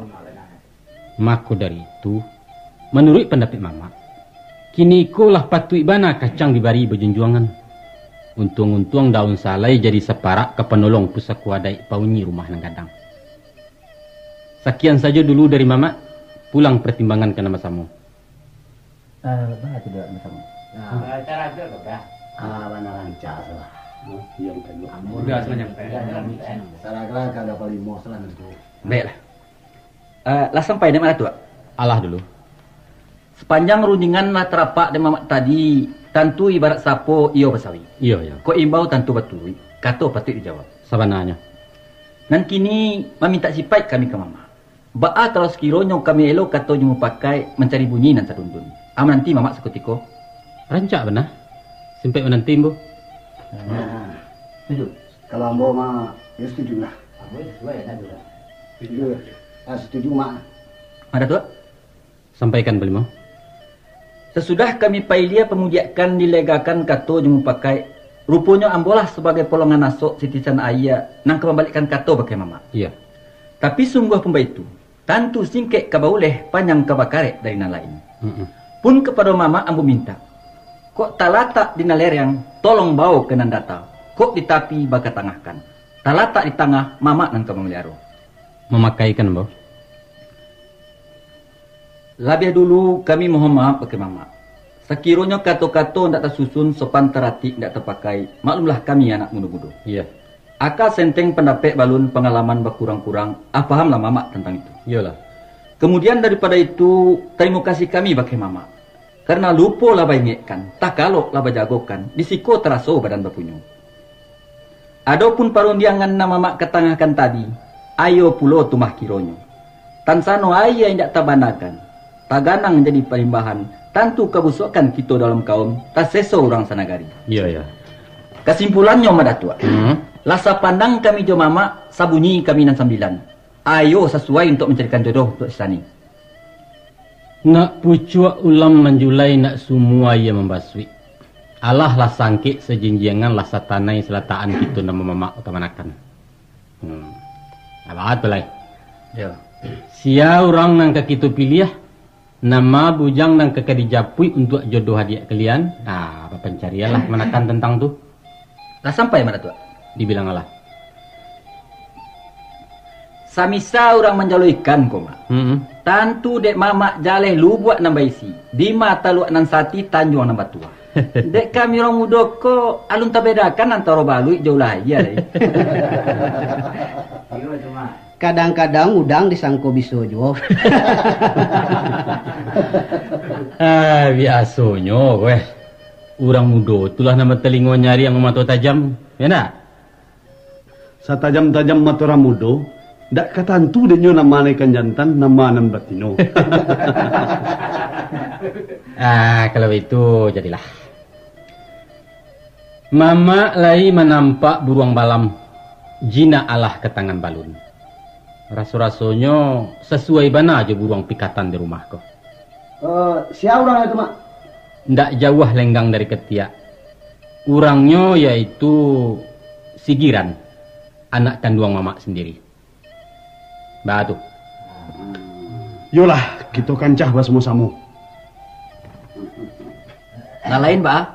Mako dari itu, manuruik pandapek Mamak, kini ko lah patuik bana kacang dibari bajunjuangan. Untuang-untuang daun salai jadi saparak ka panolong pusako adaik paunyi rumah nan gadang. Sakian sajo dulu dari Mamak, pulang partimbangan ka nan basamo. Ah, baa tu dek Mak Samo? Nah. Ah, cara tu dah. Ah, bana rancak tu lah. Oh, iyo, bukan dulu. Amun. Udah, sudah nyampe. Udah, udah, udah. Sarahlah ka Palimo salah nanti. Baiklah. Ah, lah sampai di mana tu, Wak? Alah dulu. Sapanjang rundingan lah tarapak di Mamak tadi, tantu ibarat sapo iyo basawi. Iyo, iyo. Kok imbau tantu baturuik, kato patuik dijawab. Sabananyo. Nan kini mamintak sipaik kami ka Mamak. Baa kalau sakironyo kami elo katonyo mupakaik mancari bunyi nan sadundun? Amananti Mamak sakutiko. Rancak bana. Simpaik mananti, Ambo. Nah, setuju. Kalau ambo mah, yo setuju lah. Ambo sesuai, enak tu lah. Setuju. Ah, setuju, Mak. Ado tu, Wak? Sampaikan, Palimo. Sasudah kami pailia pamudiakan dilegakan kato jo mupakaik, ruponyo ambolah sabagai polongan asok sitisan aia nan ka mambalikkan kato bakeh Mamak. Iyo. Tapi sungguah pun baitu, tantu singkek ka bauleh, panjang ka bakarek dari nan lain. Mm-mm. Pun kapado Mamak ambo mintak, kok talatak di nan lereng, tolong bawo ka nan data, kok di tapi bakatangahkan. Talatak di tangah, Mamak nan ka mamaliaro. Mamakaikan, Ambo. Labiah dulu kami mohon maaf bakeh Mamak. Sakironyo kato-kato ndak tasusun, sopan taratik ndak tapakai, maklumlah kami anak mudo-mudo. Iyo. Aka senteng pandapek balun, pangalaman bakurang-kurang, ah, pahamlah Mamak tantang itu. Iyolah. Kamudian daripado itu, tarimo kasih kami bakeh Mamak. Karano lupo lah baingekkan, takalok lah bajagokan, di siko taraso badan bapunyo. Adopun parundiangan nan Mamak katangahkan tadi, ayo pulo tu mah kironyo. Tansano aia indak tabanakan, taganang jadi palimbahan, tantu kabusuakan kito dalam kaum, taseso urang sanagari. Iyo, iyo. Kasimpulannyo, Mak Datuak, hmm, lah sapandang kami jo Mamak, sabunyi kami nan sambilan. Ayo sasuai untuak mancarikan jodoh untuak si Sani. Nak pucuak ulam manjulai, nak sumua aia mambasuik. Alah lah sangkek sajinjiangan, lah satanai salatakan kito nan mamamak kamanakan. Hmm. Alah tu lai. Yo. Sia urang nan ka kito piliah, nama bujang nan ka, ka dijapuik untuak jodoh adiak kalian? Nah, bapancarianlah kamanakan tantang tu. Lah sampai, Mak Datuak? Dibilang alah. Samisa urang manjalo ikan ko, Mak. Hmm. Tantu dek Mamak jaleh lubuak nan baisi, di ma taluak nan sati tanjuang nan batuah. Dek kami urang mudo ko, alun tabedakan antaro baluik jo ulah aia lai. Kadang-kadang udang disangko biso juo. Ah, biasonyo, weh. Urang mudo tu lah nan batalingo nyariang, mamato tajam, yo ndak? Satajam-tajam mato urang mudo, dak ka tantu dek nyo nan ma nan ikan jantan, nan ma nan batino. Ah, kalau baitu, jadilah. Mamak lai manampak buruang balam, jinak alah ka tangan balun. Raso-rasonyo sasuai bana jo buruang pikatan di rumah ko. Eh, sia urang itu, Mak? Ndak jauah lenggang dari katiak. Urangnyo yaitu Sigiran, anak kanduang Mamak sandiri. Baa tu. Yolah, kito kancah basamo-samo. Nan lain, Ba?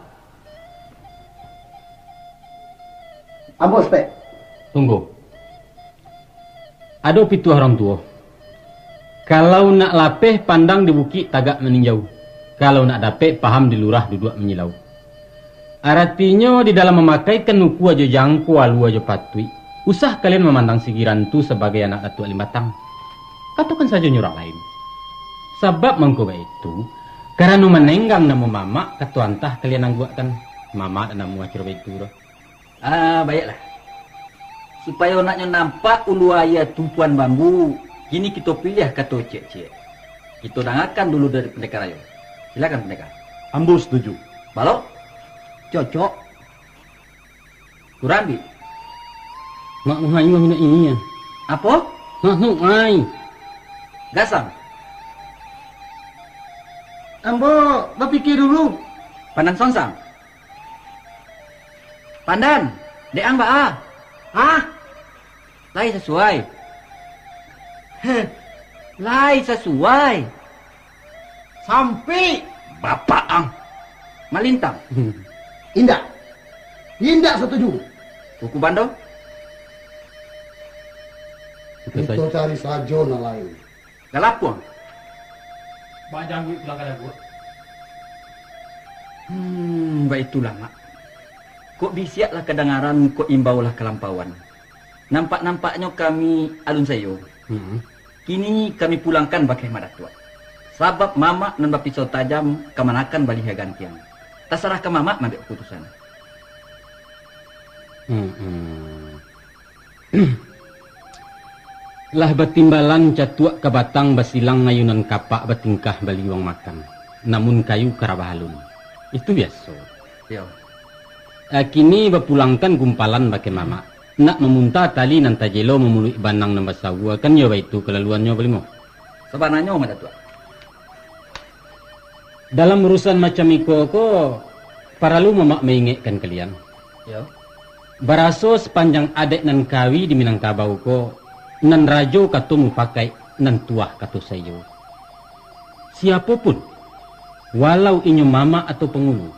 Ambo, Spek. Tunggu. Ado pituah urang tuo. Kalau nak lapeh, pandang di bukik tagak maninjau. Kalau nak dapek, paham di lurah duduak manyilau. Aratinyo, di dalam mamakaikan ukua jo jangko, alua jo patuik, usah kalian mamandang Sigiran tu sabagai anak Datuak Limbatang. Katokan sajo nyo urang lain. Sabab mangko baitu, karano manenggang namo Mamak, kato antah kalian angguakkan. Mamak dak namuah caro baitu doh. Ah, baiaklah. Supayo naknyo nampak ulu aia tumpuan bambu, kini kito piliah kato ciek-ciek. Kito dangakan dulu dari Pandeka Rayo. Silakan, Pandeka. Ambo satuju. Balok? Cocok. Kurang, Bik? Mak Muhayu nak ini, ya. Apo? Mak Muhai. Gasang. Ambo bapikia dulu. Pandan Sonsang. Pandan, dek ang baa? Hah? Lai sasuai? Heh, lai sasuai. Sampik. Bapak ang. Malintang. Indak. Indak satuju. Kuku bando. Kito cari sajo nan lain. Galapuang. Bajangguik pulang ka daguak. Hmm, baitulah, Mak. Kok bisiak lah kadangaran, kok imbau lah kalampauan. Nampak-nampaknyo kami alun saiyo. Hmm. Kini kami pulangkan bakeh Mak Datuak. Sabab Mamak nan bapisau tajam kamanakan balihia gantiang. Tasarah ka Mamak maambiak kaputusan. Hmm, hmm. Lah batimbalan catuak ka batang, basilang ayunan kapak, batingkah baliuang makan. Namun kayu karabah alun. Itu biaso. Iyo. Ah, kini bapulangkan gumpalan bakeh Mamak. Nak mamunta tali nan tajelo, mamuluik banang nan basawua, kan iyo baitu kalaluannyo, Palimo? Sabananyo, Mak Datuak. Dalam urusan macam iko ko, paralu Mamak maingekkan kalian. Yo. Baraso sapanjang adaik nan kawi di Minangkabau ko, nan rajo kato mupakaik, nan tuah kato saiyo. Siapo pun, walau inyo mamak atau pangulu,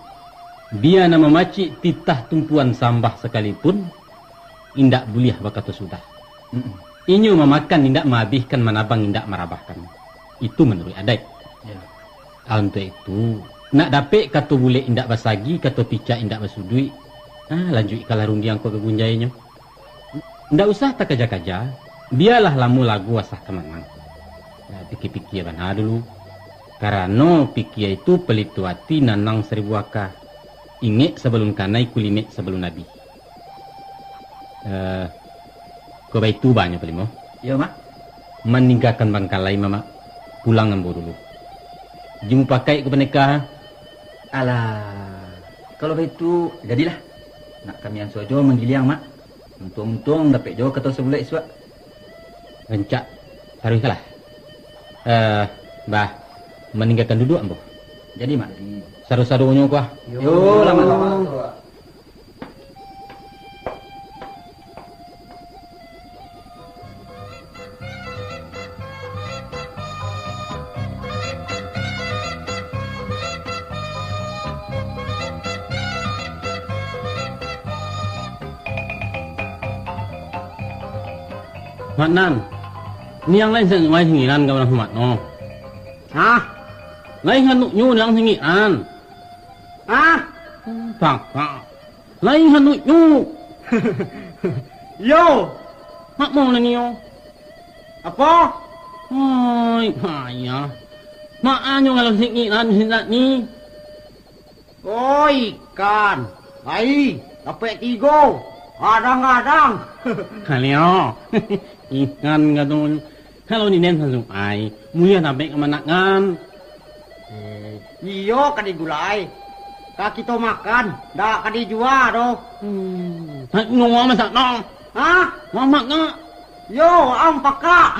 bia nan mamacik titah tumpuan sambah sakalipun, indak buliah bakato sudah. Mm-mm. Inyo mamakan indak maabihkan, manabang indak marabahkan. Itu manuruik adaik. Ya. Ah, untuak itu, nak dapek kato bulek indak basagi, kato picak indak basuduik, ah, lanjuikkanlah rundiang ko ka gunjainyo. Ndak usah takaja-kaja, bialah lamo lagu asah ka manang. Ah, pikia-pikia bana dulu. Karano pikia itu palito ati, nanang saribu aka. Ingek sabalun kanai, kulimek sabalun abih. Eh, kok baitu banyo, Palimo? Iyo, Mak. Maninggakan bangkalai, Mamak. Pulang ambo dulu. Ji mupakaik ko paneka. Alah, kalau baitu, jadilah. Nak kami anso jo manggiliang, Mak. Untuang-untuang dapek jo kato sabulek isuak. Rancak. Taruihkanlah. Eh, Bah, maninggakan duduak ambo. Jadi, Mak. Sado-sadonyo ko, ah. Yo, lah, Mak. Mak Nan, Niang lai sa-, lai singiran ka urang Sumatno. Hah? Lai hanuknyo niang singiran. Hah? Pakak. Lai hanuknyo. Yo. Mak mau lah nio. Apo? Hai, payah. Mak anyo kalau singiran sindak ni. Oh, ikan. Ai, dapek tigo. Gadang-gadang. Kalio. Ikan katonyo. Kalau di den sasuai, muliah dapek kamanakan. Eh, iyo ka digulai. Ka kito makan, ndak ka dijua doh. Hmm. Hai, nyo masak no. Hah? Mamak ka? Yo, am pakak.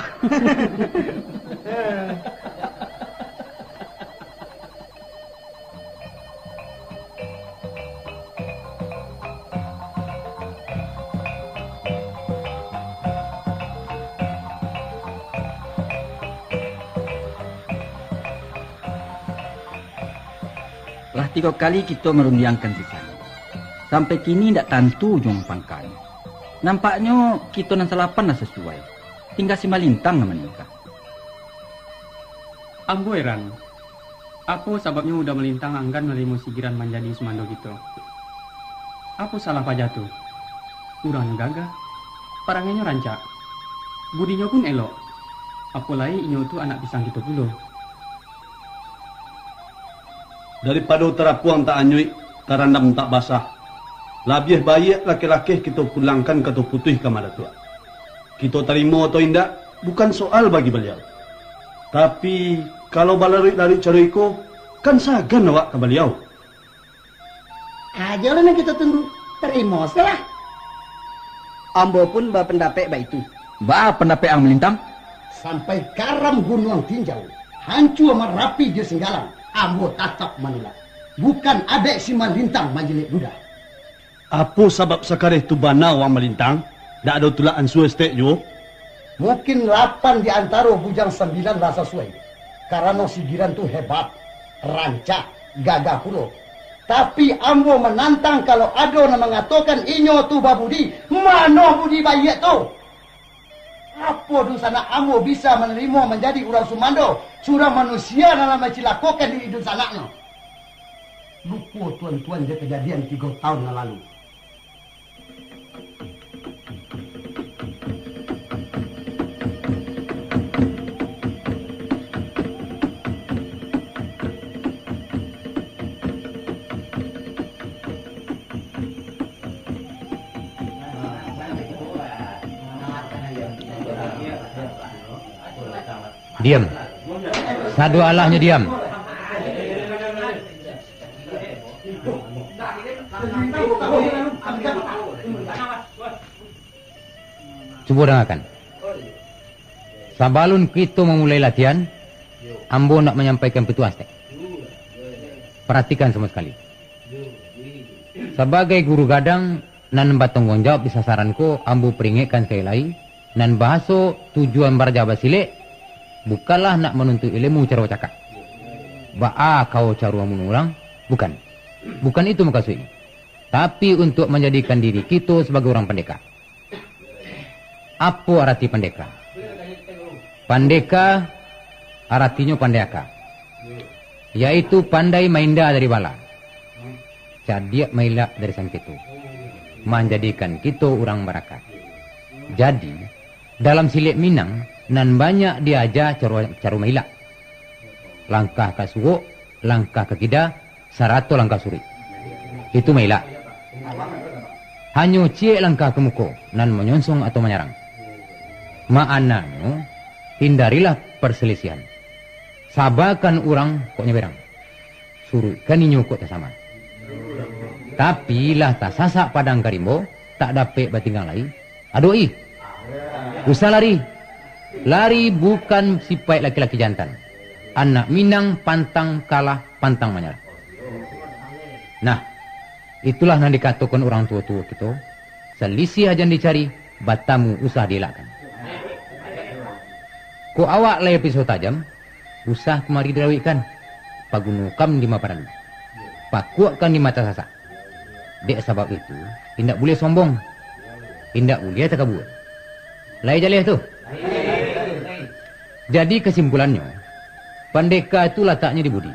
Lah tigo kali kito marundiangkan sisan. Sampai kini indak tantu ujuang pangkanyo. Nampaknyo kito nan salapan lah sasuai. Tingga si Malintang nan manikah. Ambo heran, apo sababnyo Uda Malintang anggan manarimo si Giran manjadi sumando kito? Apo salah paja tu? Urang nan gagah, parangainyo rancak, budinyo pun elok, apo lai inyo tu anak pisang kito pulo. Daripado tarapuang tak anyuik, tarandam tak basah, labiah baiak lakeh-lakeh kito pulangkan kato putuih ka Madatuak. Kito tarimo atau indak, bukan soal bagi baliau. Tapi, kalau balaruik-laruik caro iko, kan sagan awak ka baliau. Ajolah nan kito tunggu, tarimo sajolah. Ambo pun bapandapek baitu. Baa pandapek ang, Malintang? Sampai karam Gunuang Tinjau, hancua Marapi jo Singgalang, ambo tatap manulak. Bukan adaik si Malintang manjilek dudah. Apo sabab sakareh tu bana, Wang Malintang? Ndak ado tulak ansua saketek juo? Mungkin lapan di antaro bujang sambilan lah sasuai, karano si Giran tu hebat, rancak, gagah pulo. Tapi, ambo manantang, kalau ado nan mangatokan inyo tu babudi, mano budi baiak tu? Apo dunsanak ambo bisa manarimo manjadi urang sumando, surang manusia nan lah mancilakokan diri dunsanaknyo? Lupo tuan-tuan jo kajadian tigo taun nan lalu. Diam. Sadoalahnyo diam. Cubo dangakan. Sabalun kito mamulai latihan, ambo nak manyampaikan pituah saketek. Paratikan samo sakali. Sabagai guru gadang, nan batangguang jawab di sasaran ko, ambo paringekkan sakali lai, nan bahaso tujuan baraja basilek, bukanlah nak manuntuik ilmu caro bacakak. Baa kawa caro mambunuah urang? Bukan. Bukan itu mukasuiknyo. Tapi, untuak manjadikan diri kito sabagai urang pandeka. Apo arati pandeka? Pandeka aratinyo pandai aka, yaitu pandai mainda dari bala, cadiak mailak dari sangketo, manjadikan kito urang baraka. Jadi, dalam silek Minang, nan banyak diaja caro, caro mailak. Langkah ka suok, langkah ka kida, sarato langkah suruik. Itu mailak. Hanyo ciek langkah ka muko, nan manyonsong atau manyarang. Ma'ananyo, hindarilah parsalisiahan. Sabakan urang kok nyo berang. Suruikkan inyo kok tasama. Tapi, lah tasasak padang ka rimbo, tak dapek batinggang lai, adoki. Usah lari. Lari bukan sipaik laki-laki jantan. Anak Minang pantang kalah, pantang manyarah. Nah, itulah nan dikatokan urang tuo-tuo kito, salisiah jan dicari, batamu usah dielakkan. Kok awak lai pisau tajam, usah kamari dirawikkan, pagunokan di ma paralu, pakuakkan di ma tasasak. Dek sabab itu, indak buliah sombong, indak buliah takabua. Lai jaleh tu? Jadi kasimpulannyo, pandeka tu lataknyo di budi.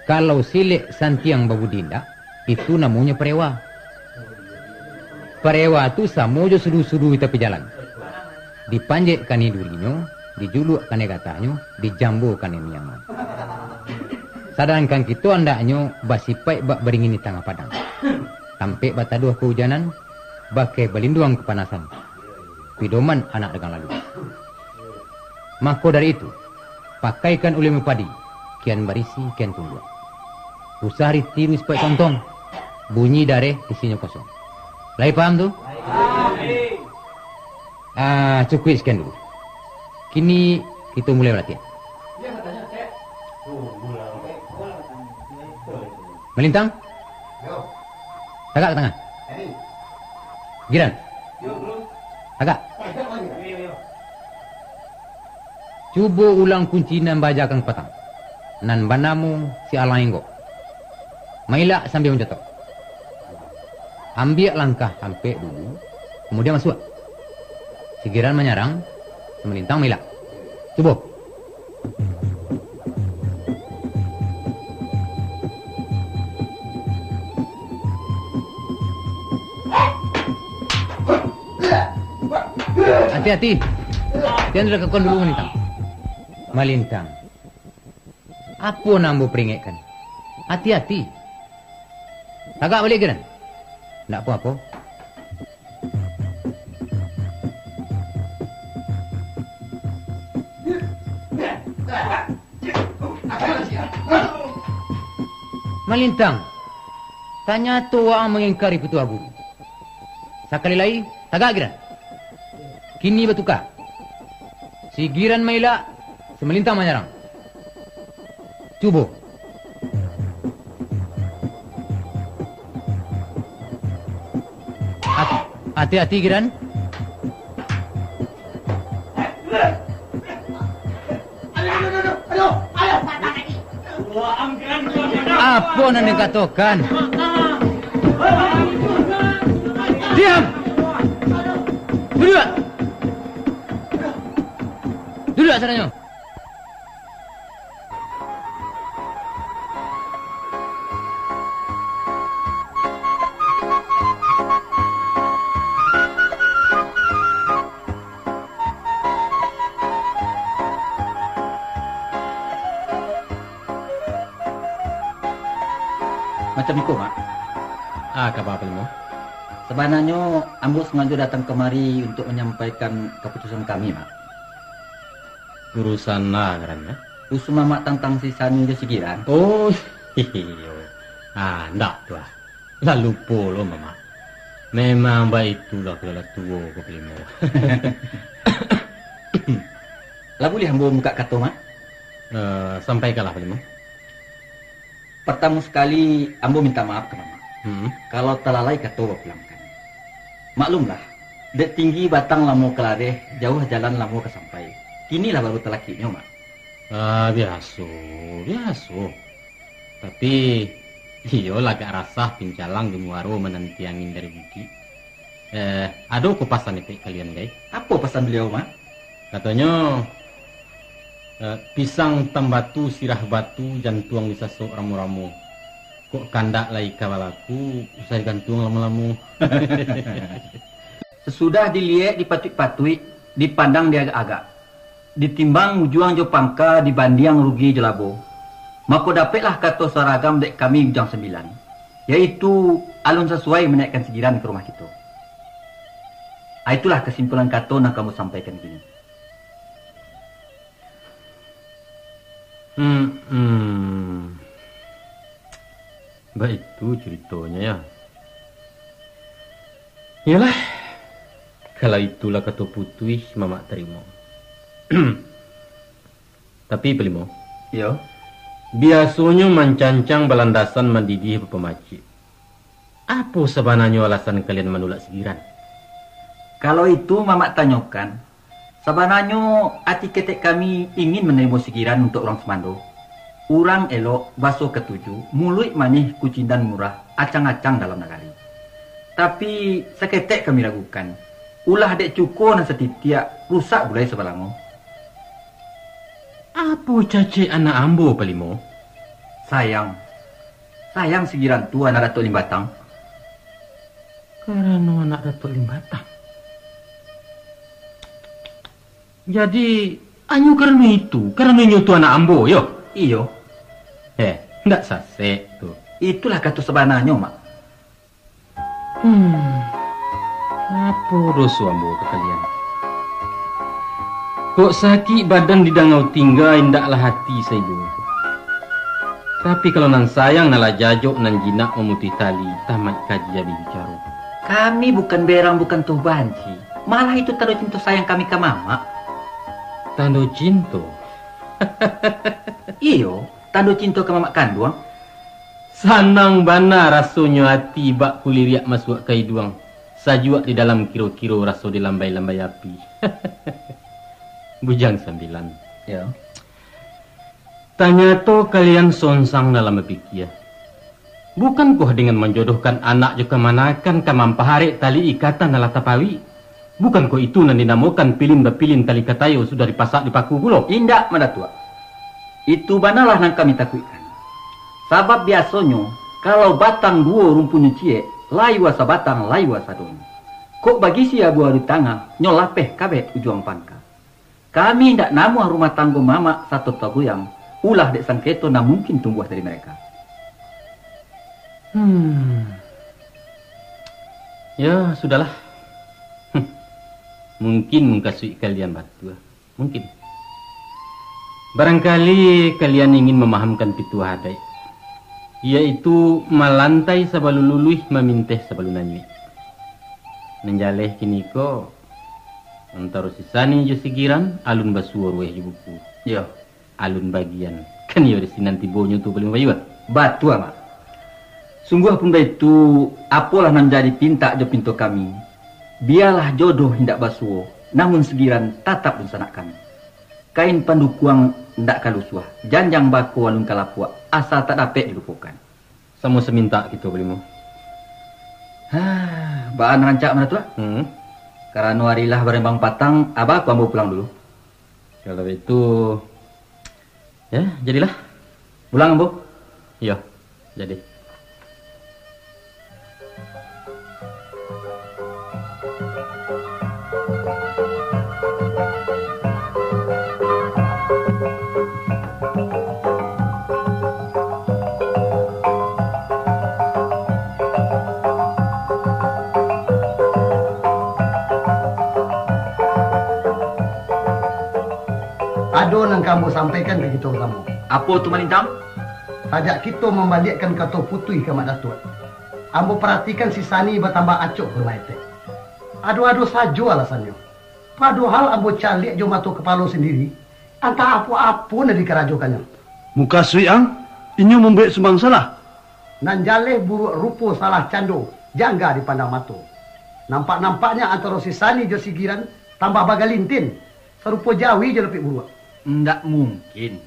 Kalau silek santiang babudi indak, itu namonyo parewa. Parewa tu samo jo sudu-sudu di tapi jalan. Dipanjek kanai durinyo, dijuluak kanai gatahnyo, dijambo kanai miangnyo. Sadangkan kito andaknyo basipaik bak baringin di tangah padang, tampek bataduah kaujanan, bakeh balinduang kapanasan, pidoman anak dagang lalu. Mako dari itu, pakaikan ulemu padi, kian barisi, kian tunduak. Usah ditiru sipaik tontong, bunyi dareh isinyo kosong. Lai paham tu? Ah, cukuik sekian dulu. Kini kito mulai balatihan. Malintang. Tagak ka tangah. Giran. Tagak. Cubo ulang kunci nan baajakan patang, nan banamo si Alang Enggok. Mailak sambia manjotok. Ambiak langkah ampek dulu, kamudian masuak. Si Giran manyarang, si Malintang mailak. Cubo. Ati-ati. Jan lakakon dulu, Malintang. Malintang. Apo nan ambo paringekkan? Ati-ati. Tagak baliak, Giran. Ndak apo-apo. Malintang, tanyato waang mangingkari pituah guru. Sakali lai, tagak Giran. Kini batuka. Si Giran mailak, si Malintang manyarang. Cubo. Ati-, ati-ati, Giran. Apo nan dikatokan? Diam! Duduak! Duduak sadonyo! Macam iko, Mak. Ah, kaba, Palimo? Sabananyo, ambo sangajo datang kamari untuak manyampaikan kaputusan kami, Mak. Urusan a ngarannya? Urusan Mamak tantang si Sani jo si Giran. Oh, iyo. Ah, ndak tu ah. Lah lupo lo, Mamak. Memang baitulah kalau lah tuo ko, Palimo. Lah buliah ambo mukak kato, Mak? Eh, sampaikanlah, Palimo. Partamo sakali, ambo mintak maaf ka Mamak, hmm, kalau talalai kato bapulangkan. Maklumlah, dek tinggi batang lamo ka lareh, jauah jalan lamo ka sampai. Kinilah baru talakiknyo, Mak. Ah, biaso, biaso. Tapi, iyo lah agak rasah pincalang di muaro mananti angin dari bukik. Eh, ado ko pasan etek kalian, Gai? Apo pasan baliau, Mak? Katonyo, eh, pisang tambatu sirah batu, jantuang disasok ramo-ramo. Kok kandak lai ka balaku, usah digantuang lamo-lamo. Sasudah diliek dipatuik-patuik, dipandang diagak-agak, ditimbang ujuang jo pangka, dibandiang rugi jo labo, mako dapeklah kato saragam dek kami Bujang Sambilan, yaitu alun sasuai manaikkan si Giran ka rumah kito. Ah, itulah kasimpulan kato nan ka ambo sampaikan kini. Hmm, hmm. Baitu curitonyo, ya. Iyolah, kalau itulah kato putuih, Mamak tarimo. Tapi, Palimo. Iyo. Biasonyo mancancang balandasan, mandidih bapamacik. Apo sabananyo alasan kalian manulak si Giran? Kalau itu Mamak tanyokan, sabananyo ati ketek kami ingin manarimo si Giran untuak urang sumando. Urang elok, baso katuju, muluik manih, kucindan murah, acang-acang dalam nagari. Tapi, saketek kami ragukan, ulah dek cuko nan satitiak, rusak gulai sabalango. Apo cacek anak ambo, Palimo? Sayang. Sayang si Giran tu anak Datuak Limbatang. Karano anak Datuak Limbatang? Jadi, hanyo karano itu, karano inyo tu anak ambo, yo? Iyo. Eh, ndak sasek tu. Itulah kato sabananyo, Mak. Hmm, apo doso ambo ka kalian? Kok sakik badan didangau tingga, indaklah ati saibo. Tapi kalau nan sayang, nan lah jajok, nan jinak mamutuih tali, tamaik kaji abih bicaro. Kami bukan berang, bukan tuh banci. Malah itu tando cinto sayang kami ka mamak. Tando cinto? Iyo, tando cinto ka mamak kanduang. Sanang bana rasonyo ati bak kuliriak masuak ka iduang, sajuak di dalam kiro-kiro raso di lambai-lambai api. Bujang Sambilan. Yo. Tanyato kalian sonsang dalam bapikia. Bukankoh dengan manjodohkan anak jo kamanakan ka mampaharek tali ikatan nan lah tapawik? Bukankoh itu nan dinamokan pilin bapilin tali katayo sudah dipasak dipaku pulo? Indak, Madatuak. Itu banalah nan kami takuikkan. Sabab biasonyo, kalau batang duo rumpunyo ciek, layua sabatang, layua sadonyo. Kok bagisi abu-abu tangah, nyo lapeh kabek ujuang pangka. Kami indak namuah rumah tanggo mamak sato tagoyang, ulah dek sangketo nan mungkin tumbuah dari mereka. Hmm. Ya, sudahlah. Mungkin mukasuik kalian batua. Mungkin. Barangkali kalian ingin mamahamkan pituah adaik, yaitu malantai sabalun luluih, maminteh sabalun anyuik. Nan jaleh kiniko, antaro si Sani jo si Giran, alun basuo ruweh jo buku. Iyo. Alun bagian. Kan iyo di sinan tibonyo tu, Palimo Bayua? Batua, Mak. Sungguahpun baitu, apolah nan jadi pintak jo pinto kami, bialah jodoh indak basuo, namun si Giran tatap dunsanak kami. Kain pandukuang indak ka lusuah, janjang bako alun ka lapuak, asa tak dapek dilupokan. Samo samintak kito, Palimo. Hah, baa nan rancak, Madatuak? Hmm. Karano ari lah barembang patang, aba ko ambo pulang dulu. Kalau itu, ya, jadilah. Pulang ambo? Iyo, jadi. Ado nan ka ambo sampaikan ka kito basamo. Apo tu, Malintang? Sajak kito mambaliakkan kato putuih ka Mak Datuak, ambo paratikan si Sani batambah acok ka rumah etek. Ado-ado sajo alasannyo. Padohal ambo caliak jo mato kapalo sandiri, antah apo-apo nan dikarajokannyo. Mukasuik ang, inyo mambuwek sumbang salah? Nan jaleh buruak rupo salah cando, jangga dipandang mato. Nampak-nampaknyo antaro si Sani jo si Giran tambah bagalintin, sarupo jawi jo lapik buruak. Indak mungkin.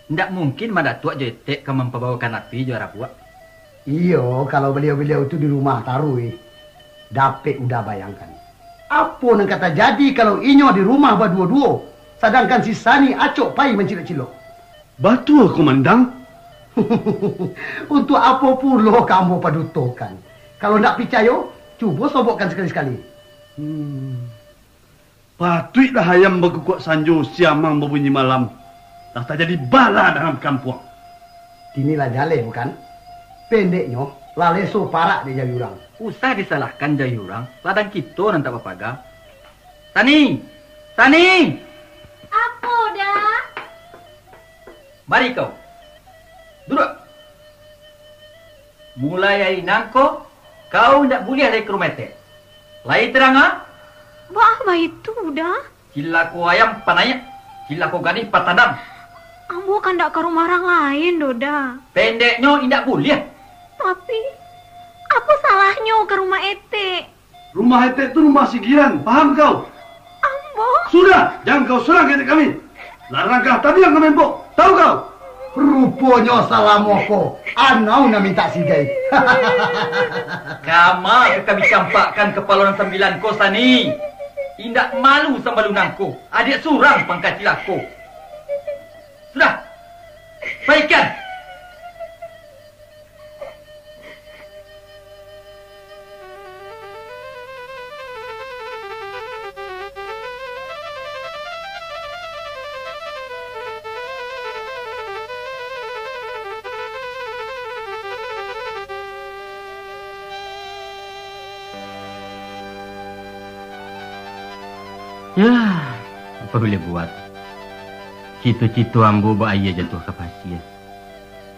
Indak mungkin Madatuak jo Etek ka mampabawokan api jo arabuak. Iyo, kalau baliau-baliau tu di rumah taruih, dapek Uda bayangkan. Apo nan ka tajadi kalau inyo di rumah baduo-duo, sadangkan si Sani acok pai mancilok-cilok? Batua, Komandan. Untuak apo pulo ka ambo padutokan? Kalau ndak picayo, cubo sobokkan sakali-sakali. Hmm. Patuiklah ayam bakukuak sanjo, siamang babunyi malam. Lah tajadi bala dalam kampuang. Kini lah jaleh, bukan? Pendeknyo, lah leso parak dek jawi urang. Usah disalahkan jawi urang, ladang kito nan tak bapaga. Sani! Sani! Apo, Da? Mari kau. Duduak. Mulai ari nangko, kau indak buliah lai ka rumah etek. Lai tarang, ah? Baa baitu, Da? Cilako ayam panaiak, cilako gadih patandang. Ambo kan ndak ka rumah urang lain doh, Da. Pendeknyo, indak buliah. Tapi, apo salahnyo ka rumah etek? Rumah etek tu rumah si Giran, paham kau? Ambo? Sudah, jan kau surang ka etek kami. Lah langkah tabiang ka mambok, tahu kau? Ruponyo salamo ko, anau nan mintak sigai. Kama ka kami campakkan kapalo nan sambilan ko, Sani? Indak malu sambalu nangko, adiak surang pangka cilako. Sudah! Baikan! Yah, apo buliah buat? Cito-cito ambo bak aia jatuah ka pasia,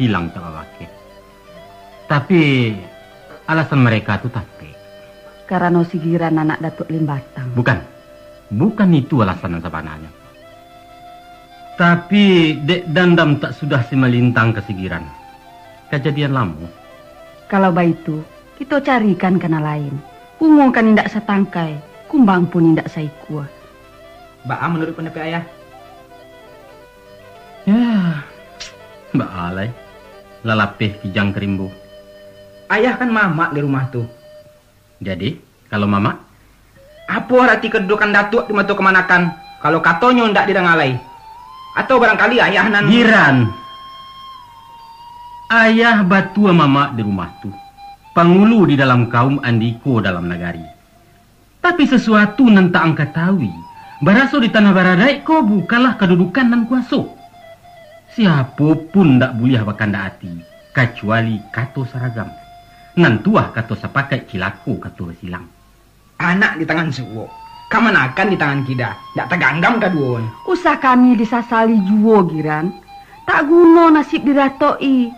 hilang tak babakeh. Tapi, alasan mereka tu tapek. Karano si Giran anak Datuak Limbatang. Bukan. Bukan itu alasan yang sabananyo. Tapi, dek dandam tak sudah si Malintang ka si Giran. Kajadian lamo. Kalau baitu, kito carikan ka nan lain. Bungo kan indak satangkai, kumbang pun indak saikua. Baa manuruik pandapek Ayah? Yah, baa lai. Lah lapeh kijang ka rimbo. Ayah kan mamak di rumah tu. Jadi, kalau mamak? Apo arati kadudukan Datuak di mato kamanakan, kalau katonyo indak didanga lai? Atau barangkali Ayah nan... Giran! Ayah batua mamak di rumah tu, pangulu di dalam kaum andiko dalam nagari. Tapi sasuatu nan tak ang katahui, baraso di tanah baradaik ko bukanlah kadudukan nan kuaso. Siapo pun ndak buliah bakandak ati, kacuali kato saragam. Nan tuah kato sapakaik, cilako kato basilang. Anak di tangan suok, kamanakan di tangan kida, ndak taganggam kaduonyo. Usah kami disasali juo, Giran. Tak guno nasib diratok-i.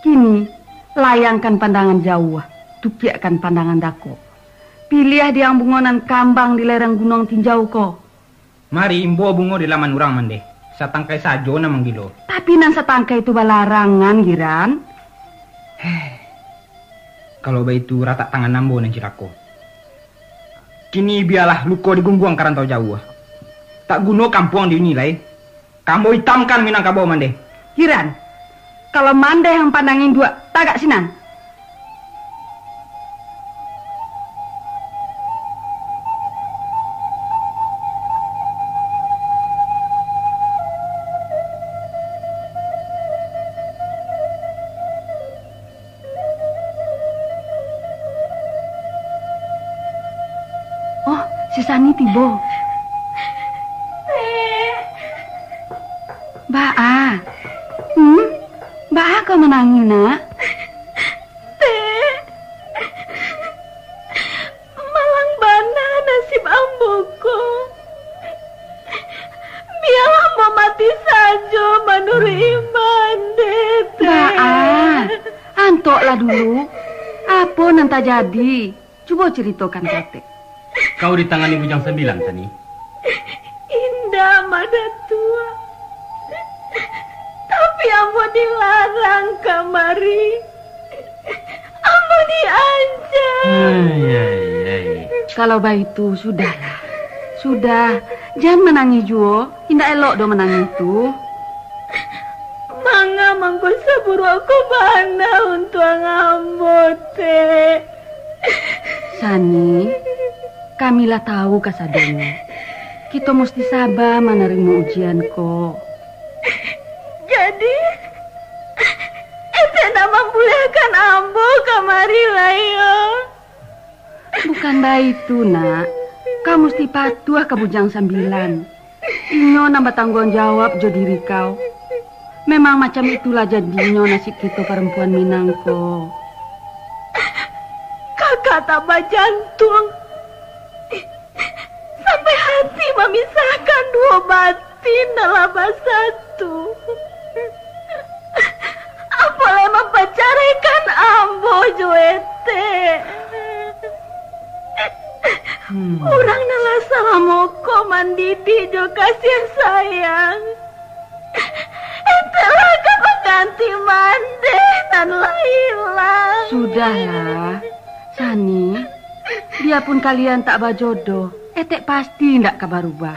Kini, layangkan pandangan jauah, tukiakkan pandangan dakok. Piliah di ang bungo nan kambang di lereng Gunuang Tinjau ko. Mari, imbua bungo di laman urang, Mandeh. Satangkai sajo nan manggilo. Tapi nan satangkai tu balarangan, Giran. Heh. Kalau baitu, ratak tangan ambo nan cilako. Kini bialah luko digungguang ka rantau jauah. Tak guno kampuang diuni lai. Ka ambo itamkan Minangkabau, Mandeh. Giran, kalau Mandeh ang pandang induak, tagak sinan! Oh, si Sani tibo. Baa? Hmm? Baa kau manangih, nak? Tek, malang bana nasib ambo ko. Bialah ambo mati sajo manuruik Mandeh, Tek. Baa? Antoklah dulu. Apo nan tajadi? Cubo caritokan ka Tek. Kau ditangani Bujang Sambilan, Sani? Indak, Mak Datuak. Tapi ambo dilarang kamari. Ambo diancam. Ai, ai, ai. Kalau baitu, sudahlah. Sudah, jan manangih juo. Indak elok doh manangih tu. Manga mangko saburuak ko bana untuang ambo, Tek? Sani, kami lah tahu kasadonyo. Kito musti saba manarimo ujian ko. Jadi, Etek ndak mambuliahkan ambo kamari lai, yo? Bukan baitu, nak. Kau musti patuah ka Bujang Sambilan. Inyo nan batangguang jawab jo diri kau. Memang macam itulah jadinyo nasib kito parampuan Minang ko. Kakak tak bajantuang. Sampai hati mamisahkan duo batin nan lah basatu. Apo lai mampacaraikan ambo jo Etek? Hmm. Urang nan lah salamo ko mandidik jo kasiah sayang. Etek lah ka pangganti Mandeh nan lah ilang. Sudahlah, Sani. Biapun kalian tak bajodoh, Etek pasti indak ka barubah.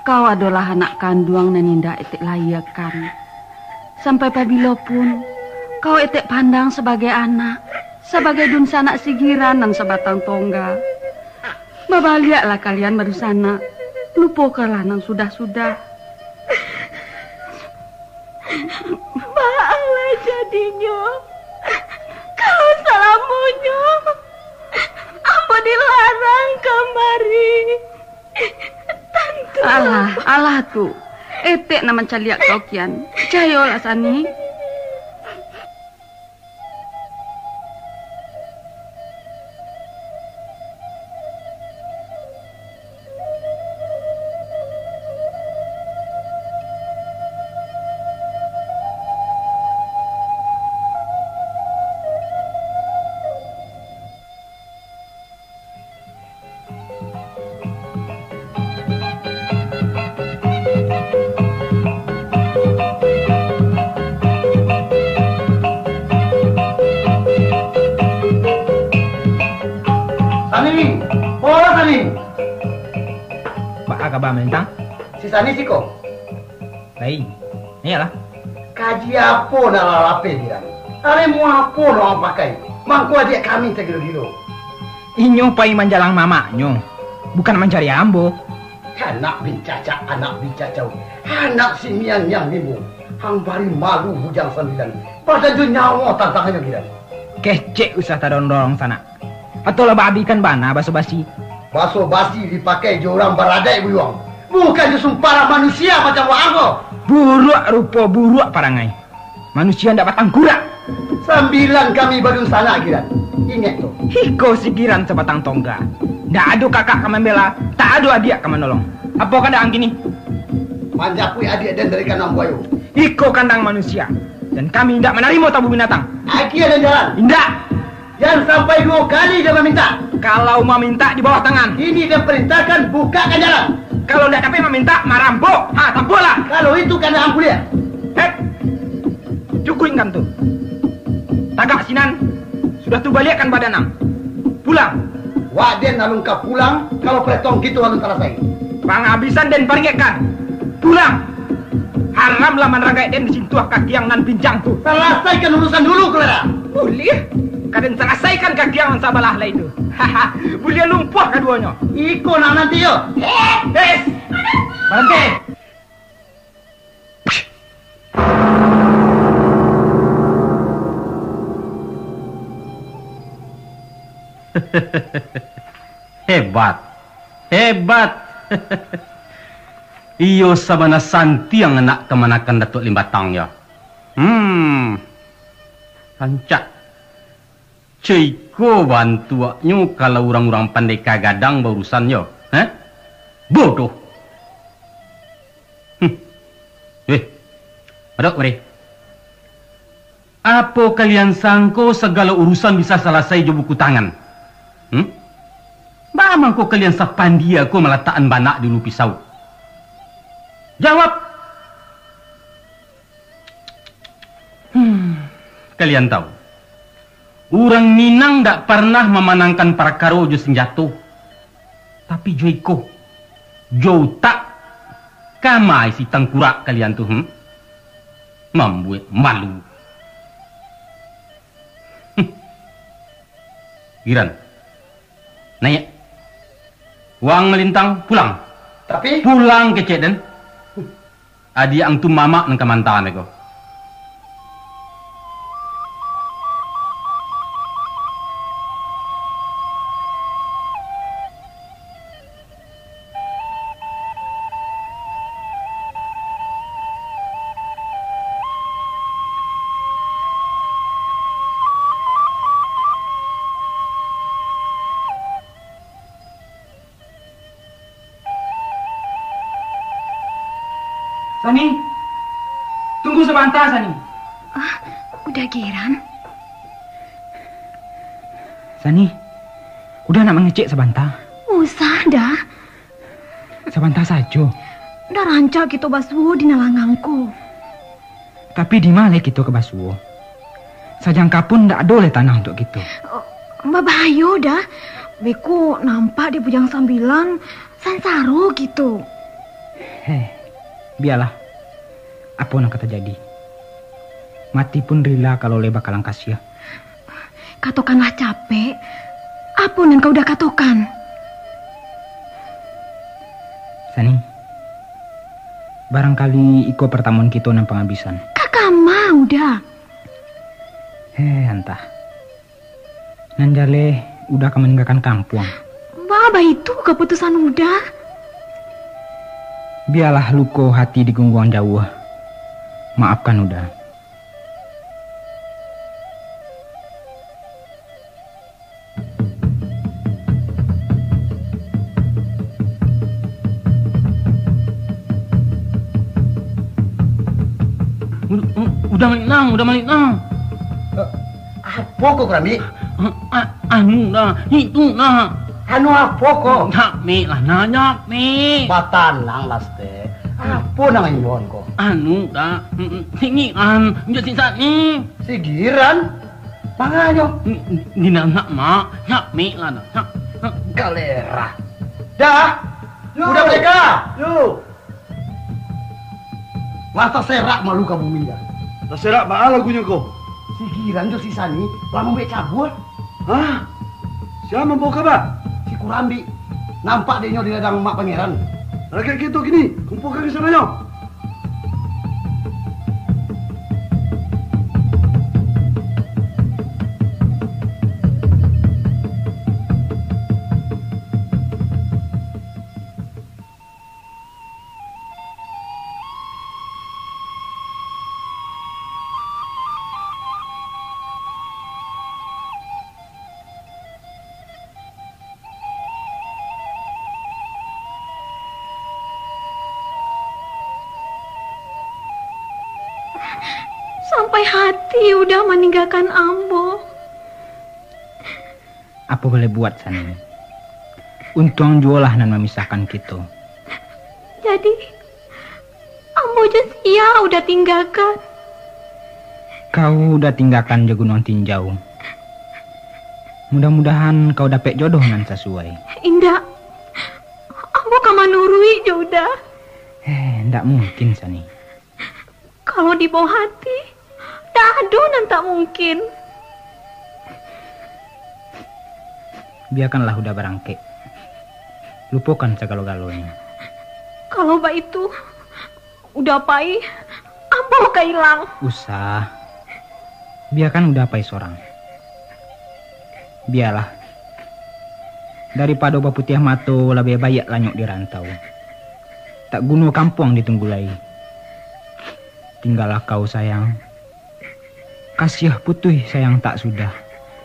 Kau adolah anak kanduang nan indak Etek layiakan. Sampai pabilo pun, kau Etek pandang sabagai anak, sabagai dunsanak si Giran nan sabatang tongga. Babaliaklah kalian badunsanak, lupokanlah nan sudah-sudah. Baalah jadinyo, kalau salamonyo ambo dilarang kamari. Tantu. Alah, alah tu. Etek nan mancaliak kau kian. Picayolah, Sani. Sani, polah Sani. Baa kaba, Malintang? Si Sani siko. Lai, naiaklah. Kaji apo nan lah lapeh, Giran? Aremu apo nan urang pakai? Mangko adiak kami tagilo-gilo. Inyo pai manjalang mamaknyo, bukan mancari ambo. Anak bincacak, anak bincacau, anak si miang-miang limbo. Hambari malu Bujang Sambilan, padan jo nyawo tantangnyo, Giran. Kecek usah tadorong-dorong sanak. Atau lah baabihkan bana baso basi? Baso basi dipakai jo urang baradaik buyuang, bukan jo sumparang manusia macam waang ko. Buruak rupo, buruak parangai. Manusia ndak batangkurak. Sambilan kami badunsanak, Giran. Ingek tu. Iko si Giran sabatang tongga. Ndak ado kakak ka mambela, tak ado adiak ka manolong. Apo kandak ang kini? Manjapuik adiak den dari kandang buayo. Iko kandang manusia, dan kami indak manarimo tamu binatang. Agiah den jalan. Indak. Jan sampai duo kali den mamintak. Kalau mamintak di bawah tangan. Kini den parintahkan bukakan jalan. Kalau ndak dapek mamintak, marampok. Ha, tampualah. Kalau itu kandak ang buliah. Hep. Cukuik kan tu. Tagak sinan, sudah tu baliakkan badan ang. Pulang. Wak den alun ka pulang, kalau paretong kito alun salasai. Pangabisan den paringekkan. Pulang. Haram lah manranggaik den disintuah kaki ang nan pinjang tu. Salasaikan urusan dulu, Clara. Buliah. Ka den salasaikan kaki ang nan sabalah lai tu. Buliah lumpuah kaduonyo. Iko nan nanti yo. Eh! Baranti! Hebat. Hebat. Iyo sabana santiang anak kamanakan Datuak Limbatang yo. Hmm. Rancak. Ciko bantuaknyo kalau urang-urang pandeka gadang baurusan yo. Heh? Bodoh. Hmm. Eh, Adok Mari. Apo kalian sangko sagalo urusan bisa salasai jo buku tangan? Hmm? Baa mangko kalian sapandia ko malatakan banak di ulu pisau? Jawab! Hmm, kalian tahu, urang Minang dak parnah mamanangkan parkaro jo sanjato, tapi jo iko, jo utak. Kama isi tangkurak kalian tu, hmm? Mambuek malu. Hmm. Giran, naiak. Wang Malintang, pulang. Tapi? Pulang kecek den. Adiak ang tu mamak nan ka mantaan ko. Sani, tunggu sabanta, Sani. Ah, Uda Giran? Sani, Uda nak mangecek sabanta. Usah, Da. Sabanta sajo. Ndak rancak kito basuo di nan langang ko. Tapi dima lai kito ka basuo? Sajangka pun ndak ado lai tanah untuak kito. Oh, babahayo, Da. Beko nampak dek Bujang Sambilan, sansaro kito. Heh, bialah. Apo nan ka tajadi? Mati pun rila kalau lai bakalang kasiah. Katokanlah capek, apo nan ka Uda katokan? Tani, barangkali iko partamuan kito nan pangabisan. Ka kama, Uda? Heh, antah. Nan jaleh, Uda ka maninggakan kampuang. Baa baitu kaputusan Uda? Bialah luko hati di Gungguang jauah. Maafkan Uda. Uda, Uda Malik Nang, Uda Malik Nang. Eh, apo ko, Kurambik? A-, anu Da, itu Da. Anu apo ko? Nyak mik lah, nah, nyak mik. Batanang lah, Stek. Apo nan imbauan ko? Anu Da, mm, mm, singiran, jo si Sani. Sigiran? Manganyo? N-, n-, di nan nak, Mak. Nyak mik lah, nah. Nyak, nyak. Galera. Dah. Yo. Uda Malik Nang. Yo. Lah taserak malu ka bumi, dah. Taserak baa lagunyo ko? Sigiran jo si Sani lah mambuek cabua. Hah? Sia mambawa kaba? Si Kurambik. Nampak dek nyo di ladang Mak Pangeran. Lagak kito kini, kumpuakan ka sananyo. Sampai hati Uda maninggakan ambo. Apo boleh buat, Sani? Untuang juolah nan mamisahkan kito. Jadi, ambo jo sia Uda tinggakan? Kau Uda tinggakan jo Gunuang Tinjau. Mudah-mudahan kau dapek jodoh nan sasuai. Indak. Ambo ka manuruik jo Uda. Eh, ndak mungkin, Sani. Kalau dibao hati, ndak ado nan tak mungkin. Biakanlah Uda barangkek. Lupokan sagalo-galonyo. Kalau baitu, Uda pai, ambo ka ilang. Usah. Biakan Uda pai sorang. Bialah. Daripado baputiah mato, labiah baiak lanyok di rantau. Tak guno kampuang ditunggu lai. Tinggalah kau, sayang. Kasiah putuih sayang tak sudah,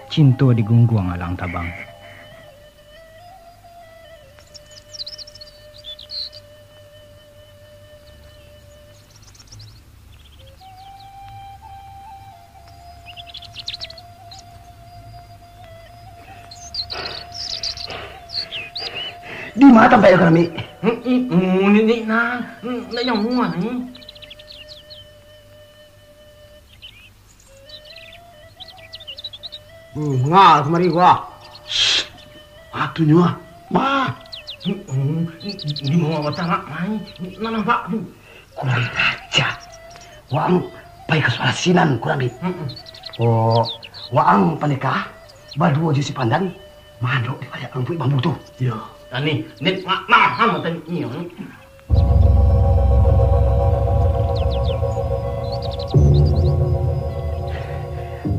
cinto digungguang alang tabang. Di ma tampek ko, Rami? Hmm, hmm, hmm, ni, ni, nah, hmm, nak nyamuah ni. Hmm, ngah, kamari gua. Shh. Atunyo, ah. Mah. Hmm, hmm, di bawah mata mak mai. Nah, nampak tu. Kurang aja. Waang pai ka subalah sinan, Kurambik. Mm-mm. Oh, waang pandeka baduo jo si Pandan, mandok di baliak rampuik bambu tu. Yo, ani, nit ma-, ma-, ma-, tadi ni, ni.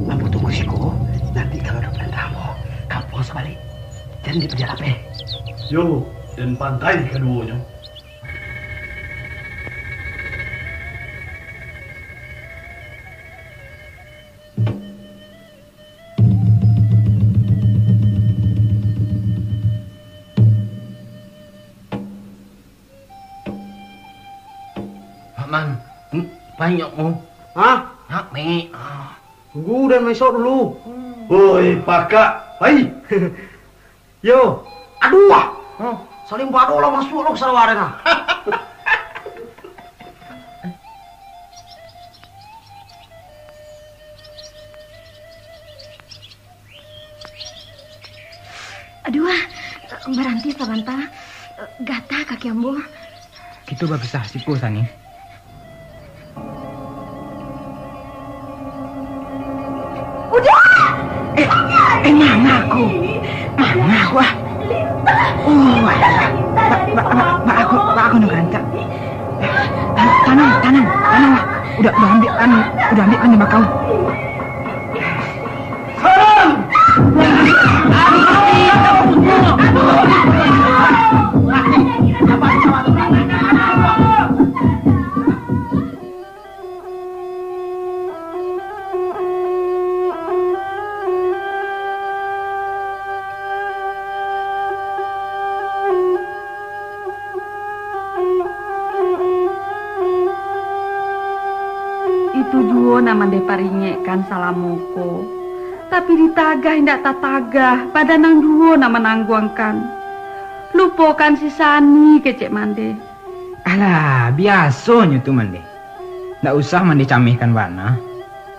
Ambo tunggu siko, nanti kalau ado parentah ambo, kampuang sabalik. Jan dipadiak lapeh. Yo, den bantai kaduonyo. Mak Man, hmm, pai nyo mu? Hah? Nak, Mek. Ah. Tunggu, den maisok dulu. Hmm. Oi, pakak, pai. Yo. Aduh, ah. Hah? Saling bado lah masuak lo ka sawah den, ah. Aduh, ah. Baranti sabanta. Gatah kaki ambo. Kito bapisah siko, Sani. Uda! Eh, eh, manga ko? Manga ko, ah? Oh, alah. Ba-, ba-, ba-, ba-, Baa ko nan ka rancak? Tanang, tanang, tanang lah. Udah, udah ambiak kan, udah ambiak kan tembakau. Itu juo nan mandeh paringekkan salamo ko, tapi ditagah indak tatagah, badan ang juo nan manangguangkan. Lupokan si Sani kecek mandeh. Alah, biasonyo tu mandeh. Ndak usah mandeh camehkan bana.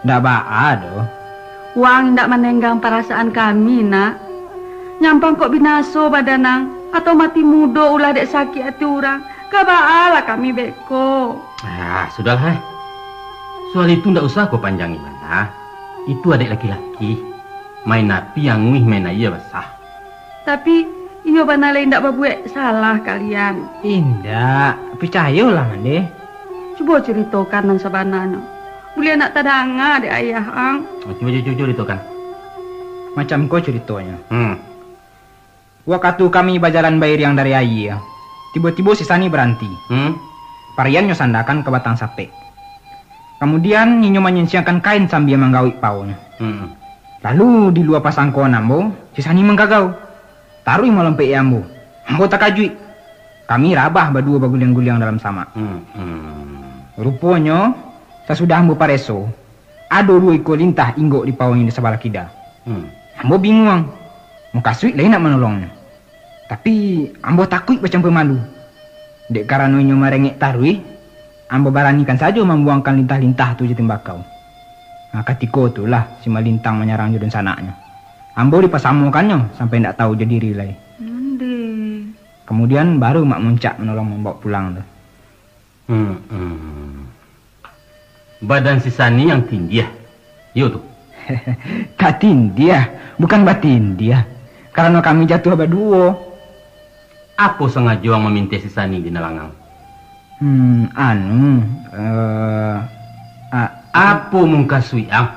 Ndak baa doh. Waang indak manenggang parasaan kami, nak. Nyampang kok binaso badan ang, atau mati mudo ulah dek sakik ati urang. Ka baa lah kami beko. Ah, sudahlah, eh. Soal itu ndak usah ko panjangi bana. Itu adek laki-laki. Main api anguih, main aia basah. Tapi, iyo bana lai indak babuek salah kalian. Indak, picayolah, mandeh. Cubo curitokan nan sabananyo. Buliah nak tadanga dek ayah ang. Oh, cubo, cubo, cubo curitokan. Macam ko curitonyo. Hmm. Wakatu kami bajalan bairiang dari aia, tibo-tibo si Sani baranti. Hmm. Pariannyo sandakan ka batang sapek. Kamudian, inyo manyiangkan kain sambia manggawik paonyo. Hmm. Lalu, di lua pasangkoan ambo, si Sani manggagau. Taruih malompek ambo. Ambo takajuik. Kami rabah baduo baguliang-guliang dalam samak. Hmm, hmm. Ruponyo, sasudah ambo pareso, ado duo ikua lintah inggok di paonyo di sabalah kida. Hmm. Ambo binguang. Mukasuik lai nak manolongnyo. Tapi, ambo takuik bacampua malu. Dek karano inyo marengek taruih, ambo baranikan sajo mambuangkan lintah-lintah tu jo tembakau. Nah, katiko tu lah si Malintang manyarang jo dunsanaknyo. Ambo dipasamokannyo sampai indak tau jo diri lai. Mandeh. Kamudian, baru Mak Muncak manolong mambaok pulang tu. Hmm, hmm. Badan si Sani yang tindiah, iyo tu? Tatindiah, bukan batindiah. Karano kami jatuah baduo. Apo sangajo ang maminteh si Sani di nalangang? Hmm, anu, eh, a- Apo mukasuik ang?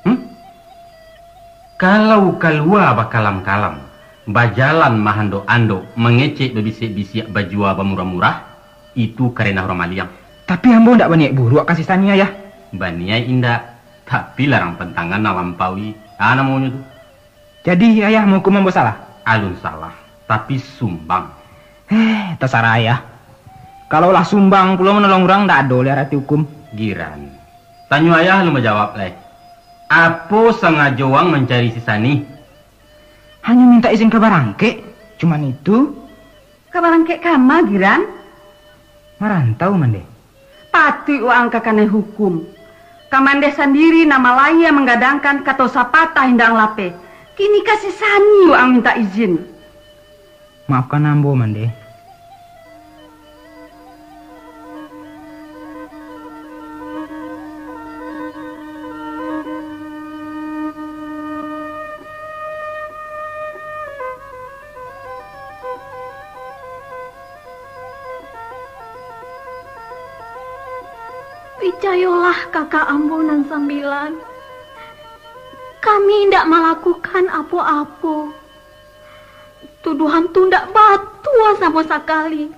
Hmm? Kalau kalua bakalam-kalam, bajalan mahandok-andok, mangecek babisiak-bisiak, bajua bamurah-murah, itu karano urang maliang. Tapi ambo ndak baniaik buruak ka si Sani, Ayah. Baniaik indak, tapi larang pantangan nan lampaui. Ah, namonyo tu. Jadi, Ayah mahukum ambo salah? Alun salah, tapi sumbang. Eh, tasarah Ayah. Kalau lah sumbang pulo manolong urang, ndak ado lai arati hukum. Giran. Tanyo Ayah alun bajawab lai. Apo sangajo ang mancari si Sani? Hanyo mintak izin ka barangkek, cuman itu. Ka barangkek kama, Giran? Marantau, Mandeh. Patuik waang ka kanai hukum. Ka Mandeh sandiri nan malayia manggadangkan kato sapatah indak lapeh. Kini ka si Sani waang mintak izin. Maafkan ambo, Mandeh. Picayolah, kakak ambo nan sambilan, kami indak malakukan apo-apo. Tuduhan tu ndak batua samo sakali.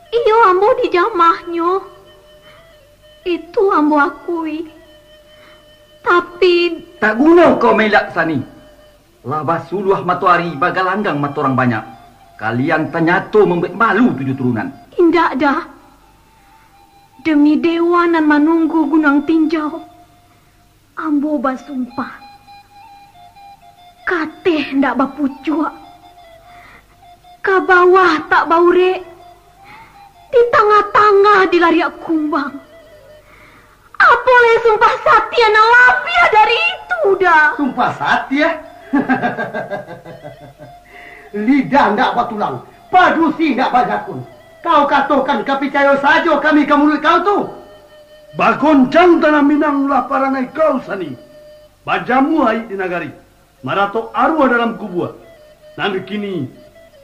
Iyo, ambo dijamahnyo. Itu ambo akui. Tapi... Tak guno kau mailak, Sani. Lah basuluah matoari, bagalanggang mato urang banyak. Kalian tanyato mambuek malu tujuah turunan. Indak, Da. Demi dewa nan manunggu Gunuang Tinjau, ambo basumpah, ka ateh ndak bapucuak, ka bawah tak baurek, di tangah-tangah dilariak kumbang. Apo lai sumpah satia nan labiah dari itu, Da? Sumpah satia? Lidah ndak batulang, padusi ndak bajakun. Kau katokan ka picayo sajo kami ka muluik kau tu? Bagoncang tanah Minang ulah parangai kau, Sani. Bajamua aik di nagari, maratok aruah dalam kubua. Nan kini,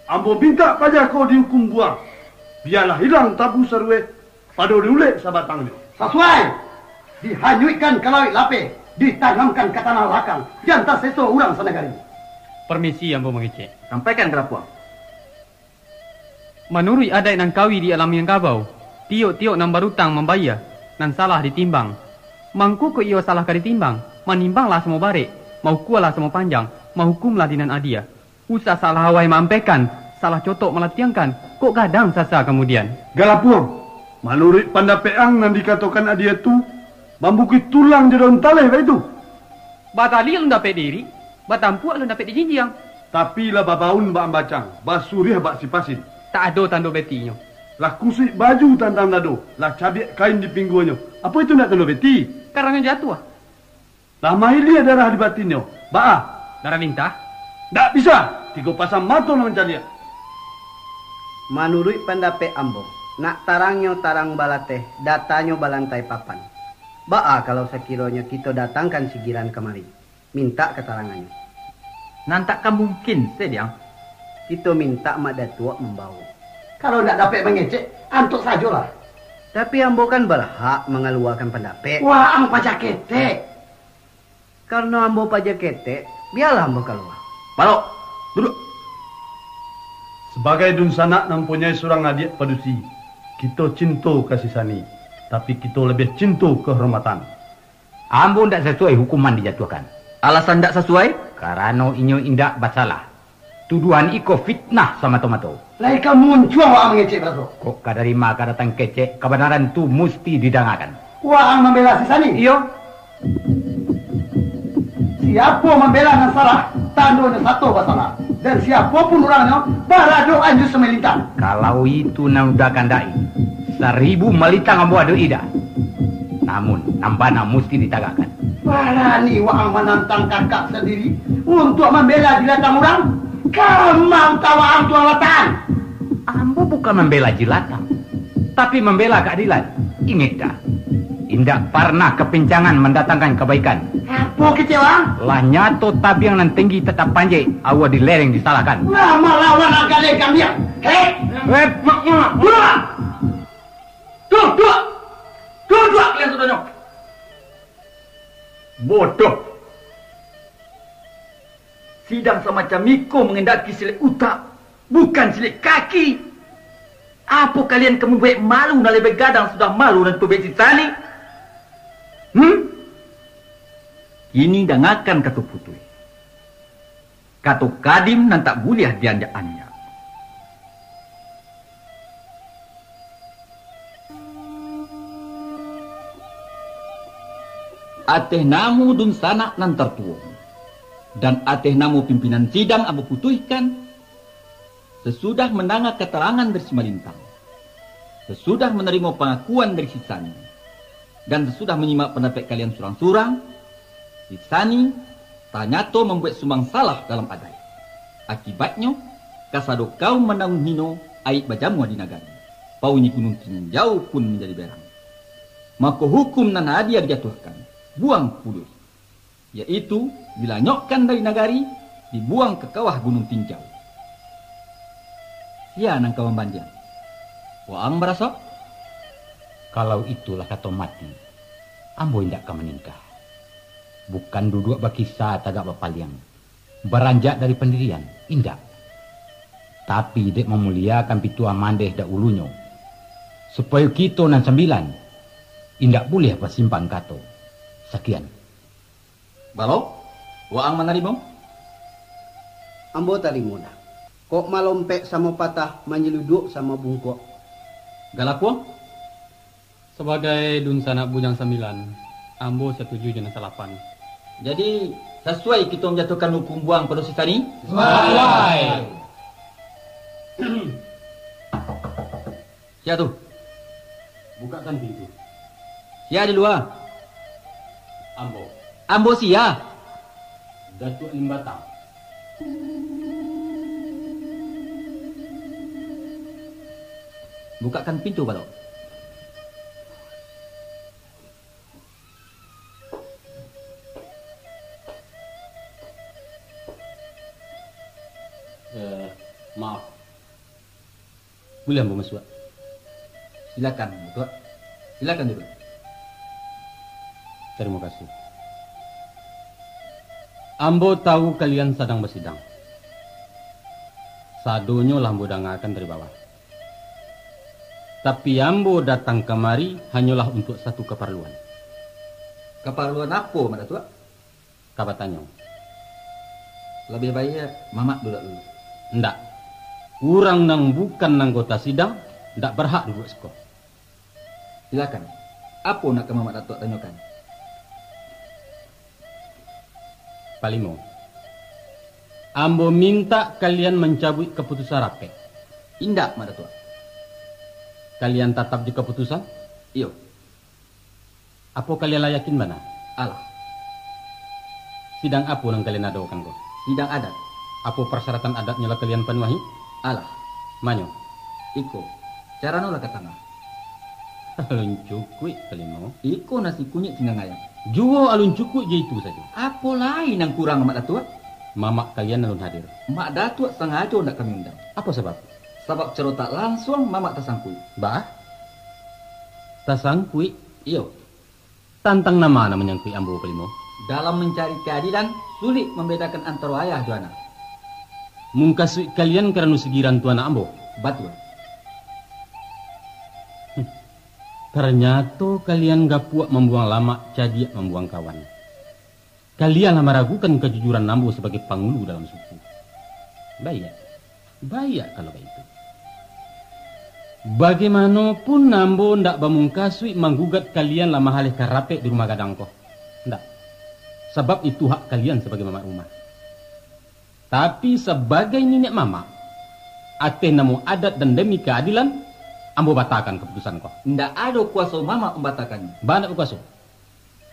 Ambo mintak paja ko diukum buang. Bialah ilang tabu sarueh, pado diulek sabatangnyo. Sasuai! Dihanyuikkan ka lauik lapeh, ditanamkan ka tanah lakang, jan taseso urang sanagari. Permisi, ambo mangecek. Sampaikan ka lapuang. Manuruik adaik nan kawi di alam Minangkabau, tiok-tiok nan barutang mambayia, nan salah ditimbang. Mangko kok iyo salah ka ditimbang, manimbanglah samo barek, maukualah samo panjang, mahukumlah di nan adia. Usah salah awai maampaikan, salah cotok malatiangkan, kok gadang sasa kamudian. Galapuang, manuruik pandapek ang nan dikatokan adia tu, mambukuih tulang jo daun taleh, baitu? Badali alun dapek diirik, batampuak alun dapek dijinjiang. Tapi lah babaun bak ambacang, basuriah bak sipasin. Tak ado tando betinyo. Lah kusuik baju tantang dado, lah cabiak kain di pingguangnyo. Apo itu ndak tando beti? Karangnyo jatuah. Lah mailia darah di batinnyo. Baa? Darah lintah? Ndak bisa! Tigo pasang mato nan mancaliak. Manuruik pandapek ambo, nak tarangnyo tarang balateh, datanyo balantai papan. Baa kalau sakironyo kito datangkan si Giran kamari, mintak katarangannyo? Nan tak ka mungkin, Sediang. Kito mintak Mak Datuak mambawo. Kalau ndak dapek mangecek, antok sajolah. Tapi ambo kan barhak mangaluakan pandapek. Waang paja ketek. Karano ambo paja ketek, bialah ambo kalua. Balok, duduak. Sabagai dunsanak nan mampunyai surang adiak padusi, kito cinto ka si Sani, tapi kito labiah cinto kahormatan. Ambo ndak sasuai hukuman dijatuahkan. Alasan ndak sasuai? Karano inyo indak basalah. Tuduahan iko fitnah samato-mato. Lai ka muncuang waang mangecek baraso? Kok ka dari ma ka datang kecek, kabanaran tu musti didangakan. Waang mambela si Sani? Iyo. Siapo mambela nan salah, tandonyo sato basalah. Dan siapo pun urangnyo, baradoan jo si Malintang. Kalau itu nan udah kandaki, saribu Malintang ambo adoki dah. Namun, nan bana musti ditagakkan. Barani waang manantang kakak sandiri untuak mambela jilatang urang? Kamang ka waang tu, Alatan! Ambo bukan mambela jilatang, tapi mambela kaadilan. Ingek dah, indak parnah kapincangan mandatangkan kabaikan. Apo kecek waang? Lah nyato tabiang nan tinggi tatap panjek, aua dilereng disalahkan. Lah malawan anggaleh kambiang. Hei! Hei! Mak, mak, mak. Duduak! Duduak! Duduak kalian sadonyo! Bodoh! Sidang samacam iko mangendaki silek utak, bukan silek kaki. Apo kalian ka mambuek malu nan labiah gadang sudah malu nan dipabuek si Sani? Hmm? Kini dangakan kato putuih. Kato kadim nan tak buliah dianjak-anjak. Ateh namo dunsanak nan tartuo, dan ateh namo pimpinan sidang ambo putuihkan, sasudah mandanga katarangan dari si Malintang, sasudah manarimo pangakuan dari si Sani, dan sasudah manyimak pandapek kalian surang-surang, si Sani tanyato mambuek sumbang salah dalam adaik. Akibatnyo, kasado kaum mandangun hino, aib bajamua di nagari. Pauni Gunuang Tinjau pun manjadi berang. Mako hukum nan adia dijatuahkan, buang puluih, yaitu dilanyokkan dari nagari, dibuang ka kawah Gunuang Tinjau. Sia nan ka mambandiang? Waang baraso? Kalau itulah kato mati, ambo indak ka maningkah. Bukan duduak bakisa tagak bapaliang, baranjak dari pandirian, indak. Tapi dek mamuliakan pituah mandeh daulunyo, supayo kito nan sambilan indak buliah basimpang kato. Sakian. Balo, waang manarimo? Ambo tarimo dah. Kok malompek samo patah, manyeluduak samo bungkuak. Galapuang? Sabagai dunsanak Bujang Sambilan, ambo satuju jo nan salapan. Jadi, sasuai kito manjatuahkan hukum buang pado si Sani? Sasuai. Sia tu? Bukakan pintu. Sia di lua? Ambo. Ambo sia? Datuak Limbatang. Bukakan pintu, Balok. Eh, maaf. Buliah ambo masuak? Silakan, Datuak. Silakan duduak. Tarimo kasih. Ambo tahu kalian sadang basidang. Sadonyo lah ambo dangakan dari bawah. Tapi ambo datang kamari hanyolah untuak satu kaparluan. Kaparluan apo, Mak Datuak? Ka batanyo. Labiah baiak Mamak duduak dulu. Ndak. Urang nan bukan anggota sidang, ndak barhak duduak siko. Silakan. Apo nak ka Mamak Datuak tanyokan? Palimo. Ambo mintak kalian mancabuik kaputusan rapek. Indak, Mak Datuak. Kalian tatap di kaputusan? Iyo. Apo kalian lah yakin bana? Alah. Sidang apo nan kalian adokan ko? Sidang adat. Apo parsyaratan adatnyo lah kalian panuahi? Alah. Manyo? Iko, carano lah ka tangah. Alun cukuik, Palimo. Iko nasi kunyik singgang ayam. Juo alun cukuik jo itu sajo. Apo lai nan kurang, Mak Datuak? Mamak kalian alun hadir. Mak Datuak sangajo ndak kami undang. Apo sabab? Sabab caro tak lansuang Mamak tasangkuik. Bah? Tasangkuik? Iyo. Tantang nan ma nan manyangkuik ambo, Palimo? Dalam mancari kaadilan, sulik mambedakan antaro ayah jo anak. Mungkasuik kalian karano si Giran tu anak ambo? Batua. Hmm. Tarnyato kalian gapuak mambuang lamak, cadiak mambuang kawan. Kalian lah maragukan kajujuran ambo sabagai pangulu dalam suku. Baiak. Baiak kalau baitu. Bagaimanopun ambo ndak bamungkasuik manggugat kalian lah mahaleh karapek di rumah gadang ko. Ndak. Sabab itu hak kalian sabagai mamak rumah. Tapi sabagai niniak mamak, ateh namo adat dan demi kaadilan, ambo batakan kaputusan ko. Ndak ado kuwaso Mamak mambatakannyo. Ba ndak bakuwaso?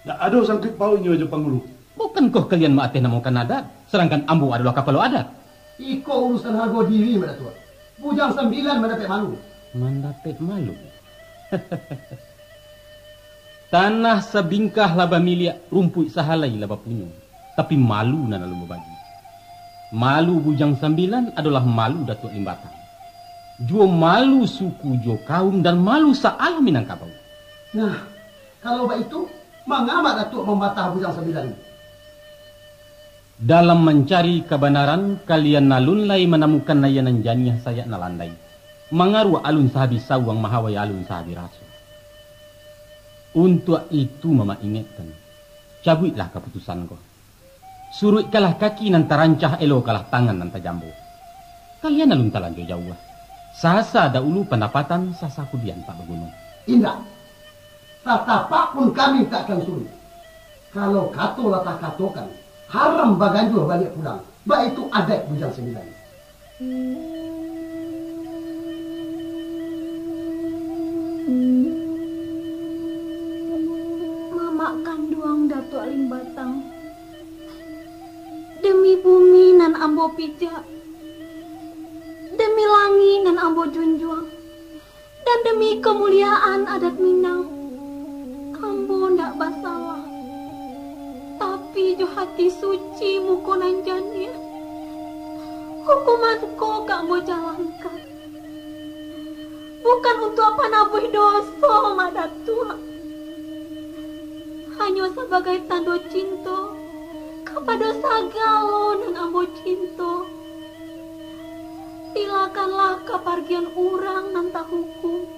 Ndak ado sangkuik pauiknyo jo pangulu. Bukankoh kalian maateh namokan adat, sadangkan ambo adolah kapalo adat? Iko urusan hargo diri, Mak Datuak. Bujang Sambilan mandapek malu. Mandapek malu? Tanah sabingkah lah bamiliak, rumpuik sahalai lah bapunyo, tapi malu nan alun babagi. Malu Bujang Sambilan adolah malu Datuak Limbatang, juo malu suku jo kaum, dan malu sa-alam Minangkabau. Nah, kalau baitu, manga Mak Datuak mambatah Bujang Sambilan? Dalam mancari kabanaran, kalian alun lai manamukan aia nan janiah sayak nan landai. Mangaruak alun sahabih sawuang, mahawai alun sahabih raso. Untuak itu Mamak ingekkan, cabuiklah kaputusan ko. Suruikkanlah kaki nan tarancah, elokanlah tangan nan tajambo. Kalian alun talanjua jauah. Sasa dahulu pandapatan, sasa kudian tak baguno. Indak. Satapak pun kami takkan suruik. Kalau kato lah takatokan, haram baganjua baliak pulang. Baitu adaik Bujang Sambilan. Mamak kanduang Datuak Limbatang, demi bumi nan ambo pijak, demi langik nan ambo junjuang, dan demi kamuliaan adat Minang, ambo ndak basalah. Tapi jo hati suci, muko nan janiah, hukuman ko ka ambo jalankan. Bukan untuak panabuih doso, Mak Datuak. Hanyo sabagai tando cinto kapado sagalo nan ambo cinto. Tilakanlah kapargian urang nan tahukum,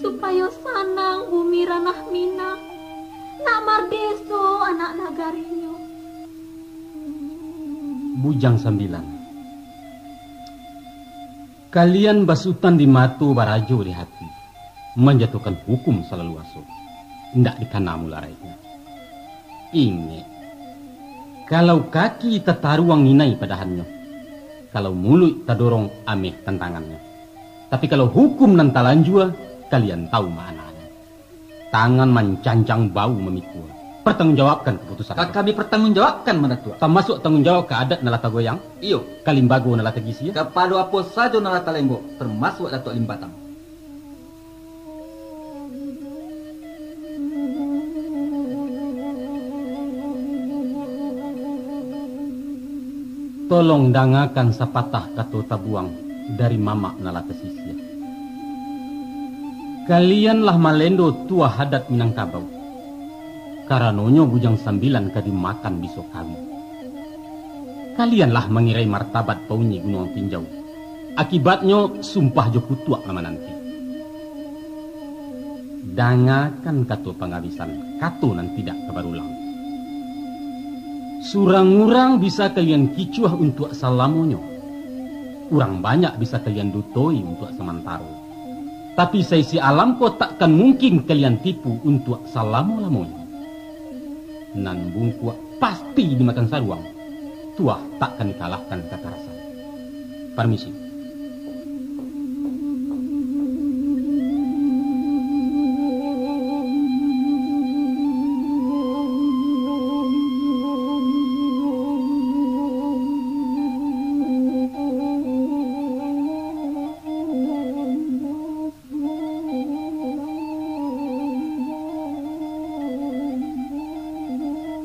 supayo sanang bumi ranah Minang, nak mardeso anak nagarinyo. Bujang Sambilan, kalian basutan di mato, barajo di hati, manjatuahkan hukum salalu aso, indak dikana mularaiknyo. Ingek, kalau kaki tataruang inai padahannyo, kalau muluik tadorong ameh tantangannyo. Tapi kalau hukum nan talanjua, kalian tahu maknanyo. Tangan mancancang, bahu mamikua. Pertanggungjawabkan kaputusan. Ka kami pertanggungjawabkan, Mak Datuak. Tamasuak tanggungjawab ka adat nan lah tagoyang? Iyo. Ka limbago nan lah tagisia? Kapado apo sajo nan lah talenggok, tamasuak Datuak Limbatang. Tolong dangakan sapatah kato tabuang. dari mamak nan lah tasisia. Kalian lah malendo tuah adat Minangkabau. Karanonyo Bujang Sambilan ka dimakan biso kawin. Kalian lah mangirai martabat paunyi Gunuang Tinjau. Akibatnyo, sumpah jo kutuak lah mananti. Dangakan kato pangabisan, kato nan tidak ka barulang. Surang urang bisa kalian kicuah untuak salamonyo. Urang banyak bisa kalian dutoi untuak samantaro. Tapi, saisi alam ko takkan mungkin kalian tipu untuak salamo-lamonyo. Nan bungkuak pasti dimakan saruang. Tuah takkan dikalahkan kakarasan. Parmisi.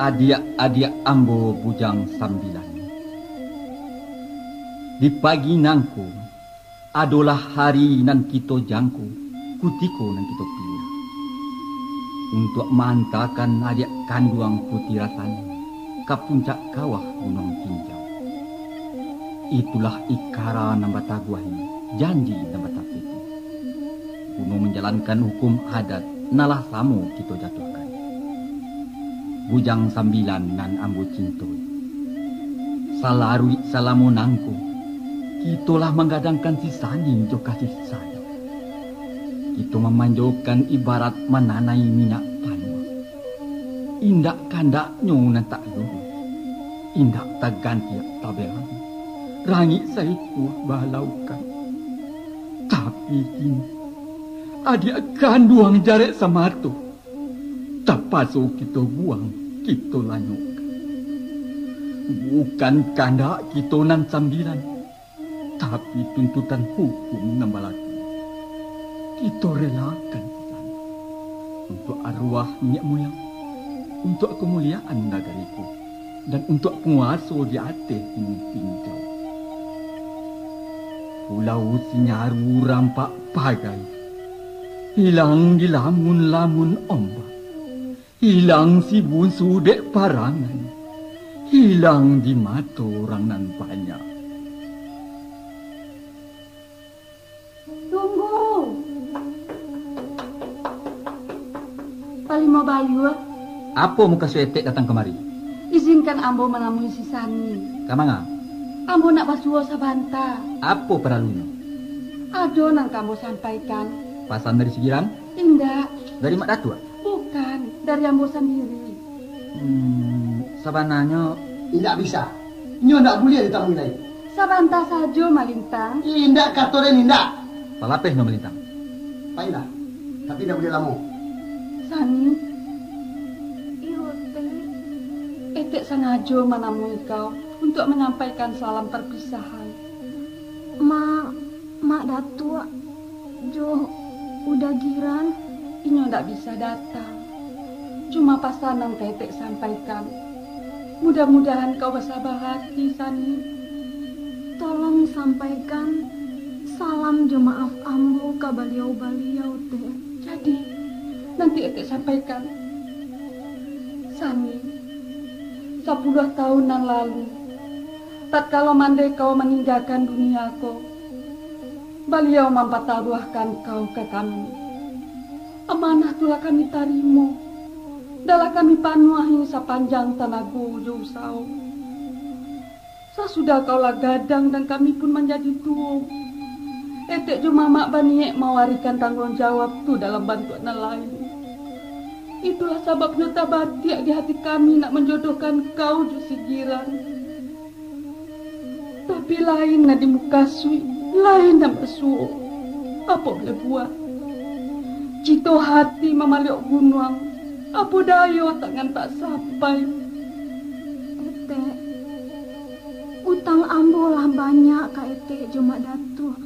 Adiak-adiak ambo Bujang Sambilan, di pagi nangko adolah hari nan kito jangko, kutiko nan kito pilih, untuak maantakan adiak kanduang Puti Ratani ka puncak kawah Gunuang Tinjau. Itulah ikara nan bataguahi, janji nan batapeti, guno manjalankan hukum adat nan lah samo kito jatuahkan. Bujang Sambilan nan ambo cintoi, salaruik salamo nangko, kito lah manggadangkan si Sani jo kasih sayang. Kito mamanjokan ibarat mananai minyak panuah. Indak kandaknyo nan tak lurus, indak tagantiak tabelangi, rangik saikua balaukan. Tapi kini, adiak kanduang jarek samato, tapaso kito buang, kito lanyokkan. Bukan kandak kito nan sambilan, tapi tuntutan hukum nan balaku. Kito relakan sisan untuak aruah niniak muyang, untuak kamuliaan nagari ko, dan untuak panguaso di ateh Gunuang Tinjau. Pulau Sinyaru rampak pagai, hilang di lamun-lamun ombak. Hilang si bunsu dek parangan, hilang di mato urang nan banyak. Tunggu! Palimo Bayua. Apo mukasuik etek datang kamari? Izinkan ambo manamui si Sani. Ka manga? Ambo nak basuo sabanta. Apo paralunyo? Ado nan ka ambo sampaikan. Pasan dari Sigiran? Indak. Dari Mak Datuak? Bukan, dari ambo sandiri. Hmm, sabananyo. Indak bisa. Inyo indak buliah ditamui lai. Sabanta sajo, Malintang. Indak, kato den indak. Palapeh nyo, Malintang. Pailah, tapi indak buliah lamo. Sani. Iyo, Tek. Etek sangajo manamui kau untuak manyampaikan salam parpisahan. Ma-, Mak Datuak jo Uda Giran. Inyo ndak bisa datang. Cuma pasan nan ka etek sampaikan. Mudah-mudahan kau basaba hati, Sani. Tolong sampaikan salam jo maaf ambo ka baliau-baliau, Tek. Jadi, nanti etek sampaikan. Sani, sapuluah tahun nan lalu, tatkalo mandeh kau maninggakan dunia ko, baliau mampataruahkan kau ka kami. Amanah tu lah kami tarimo, dan lah kami panuahi sapanjang tanago jo usaho. Sasudah kau lah gadang dan kami pun manjadi tuo, etek jo mamak baniek mawarikan tangguang jawab tu dalam bantuak nan lain. Itulah sababnyo tabatiak di hati kami nak manjodohkan kau jo si Giran. Tapi lain nan dimukasuik, lain nan basuo. Apo buliah buat? Cito hati mamaliok gunuang, apo dayo tangan tak sampai. Etek, utang ambo lah banyak ka etek jo Mak Datuak.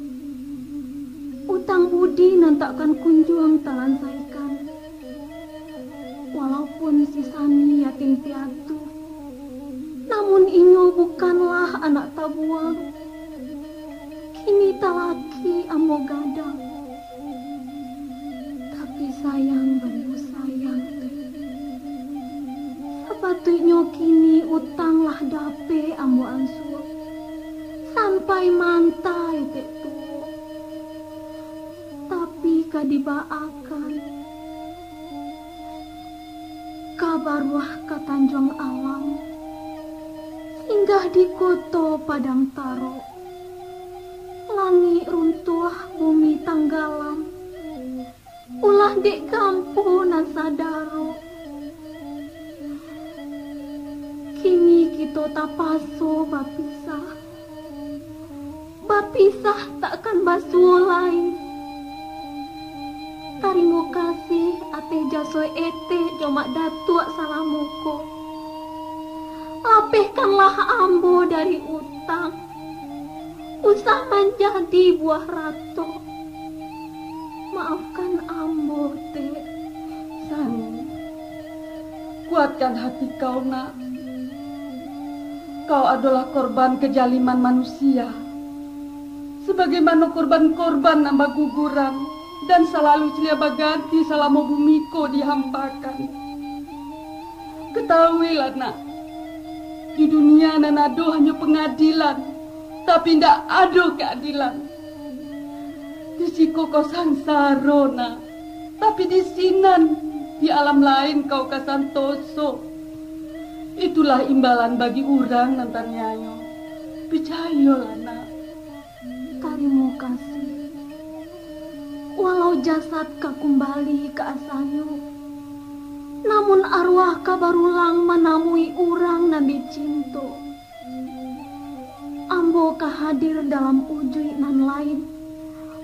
Utang budi nan takkan kunjuang talansaikan. Walaupun si Sani yatim piatu, namun inyo bukanlah anak tabuang. Kini Ambo gadang, tapi sayang bana sayang, Tek. Sapatuiknyo kini utang lah dapek ambo ansua, sampai mantai Tek tuo. Tapi ka dibaakan ka baruah ka Tanjuang Alam, singgah di koto Padang Tarok. Langik runtuah, bumi tanggalam, ulah dek gampo nan sadaro. Kini kito tapaso bapisah, bapisah takkan basuo lai. Tarimo kasih ateh jaso etek jo Mak Datuak salamo ko. Lapehkanlah ambo dari utang, usah manjadi buah ratok. Maafkan ambo, Tek. Sani, kuatkan hati kau, nak. Kau adolah korban kejaliman manusia, sabagaimano korban-korban nan baguguran dan salalu silih baganti salamo bumi ko dihampakan. Katahuilah, nak, di dunia nan ado hanyo pangadilan, tapi indak ado kaadilan. Di siko kau sansaro, nak, tapi di sinan, di alam lain kau ka santoso. Itulah imbalan bagi urang nan taniayo. Picayolah, nak. Tarimo kasih. Walau jasad ka kumbali ka asalnyo, namun arwah ka barulang manamui urang nan dicinto. Ambo ka hadir dalam ujuik nan lain,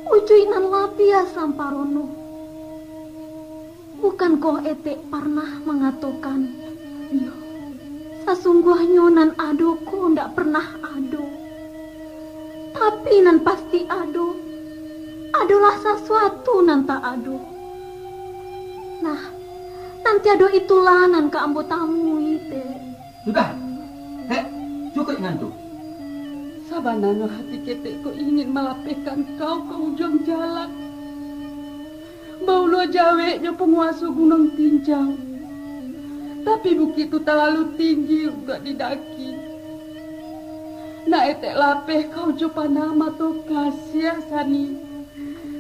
ujuik nan labiah samparono. Bukankoh etek parnah mangatokan, "Iyo, sasungguahnyo nan ado ko ndak parnah ado, tapi nan pasti ado, adolah sasuatu nan tak ado." Nah, nan tiado itulah nan ka ambo tamui, Tek. Sudah, Tek, cukuik ngantuk. Sabananyo hati ketek ko ingin malapehkan kau ka ujuang jalan. Bauluah jaweknyo panguaso Gunuang Tinjau. Tapi bukik tu talalu tinggi untuak didaki. Nak etek lapeh kau jo panah mato kasiah, Sani.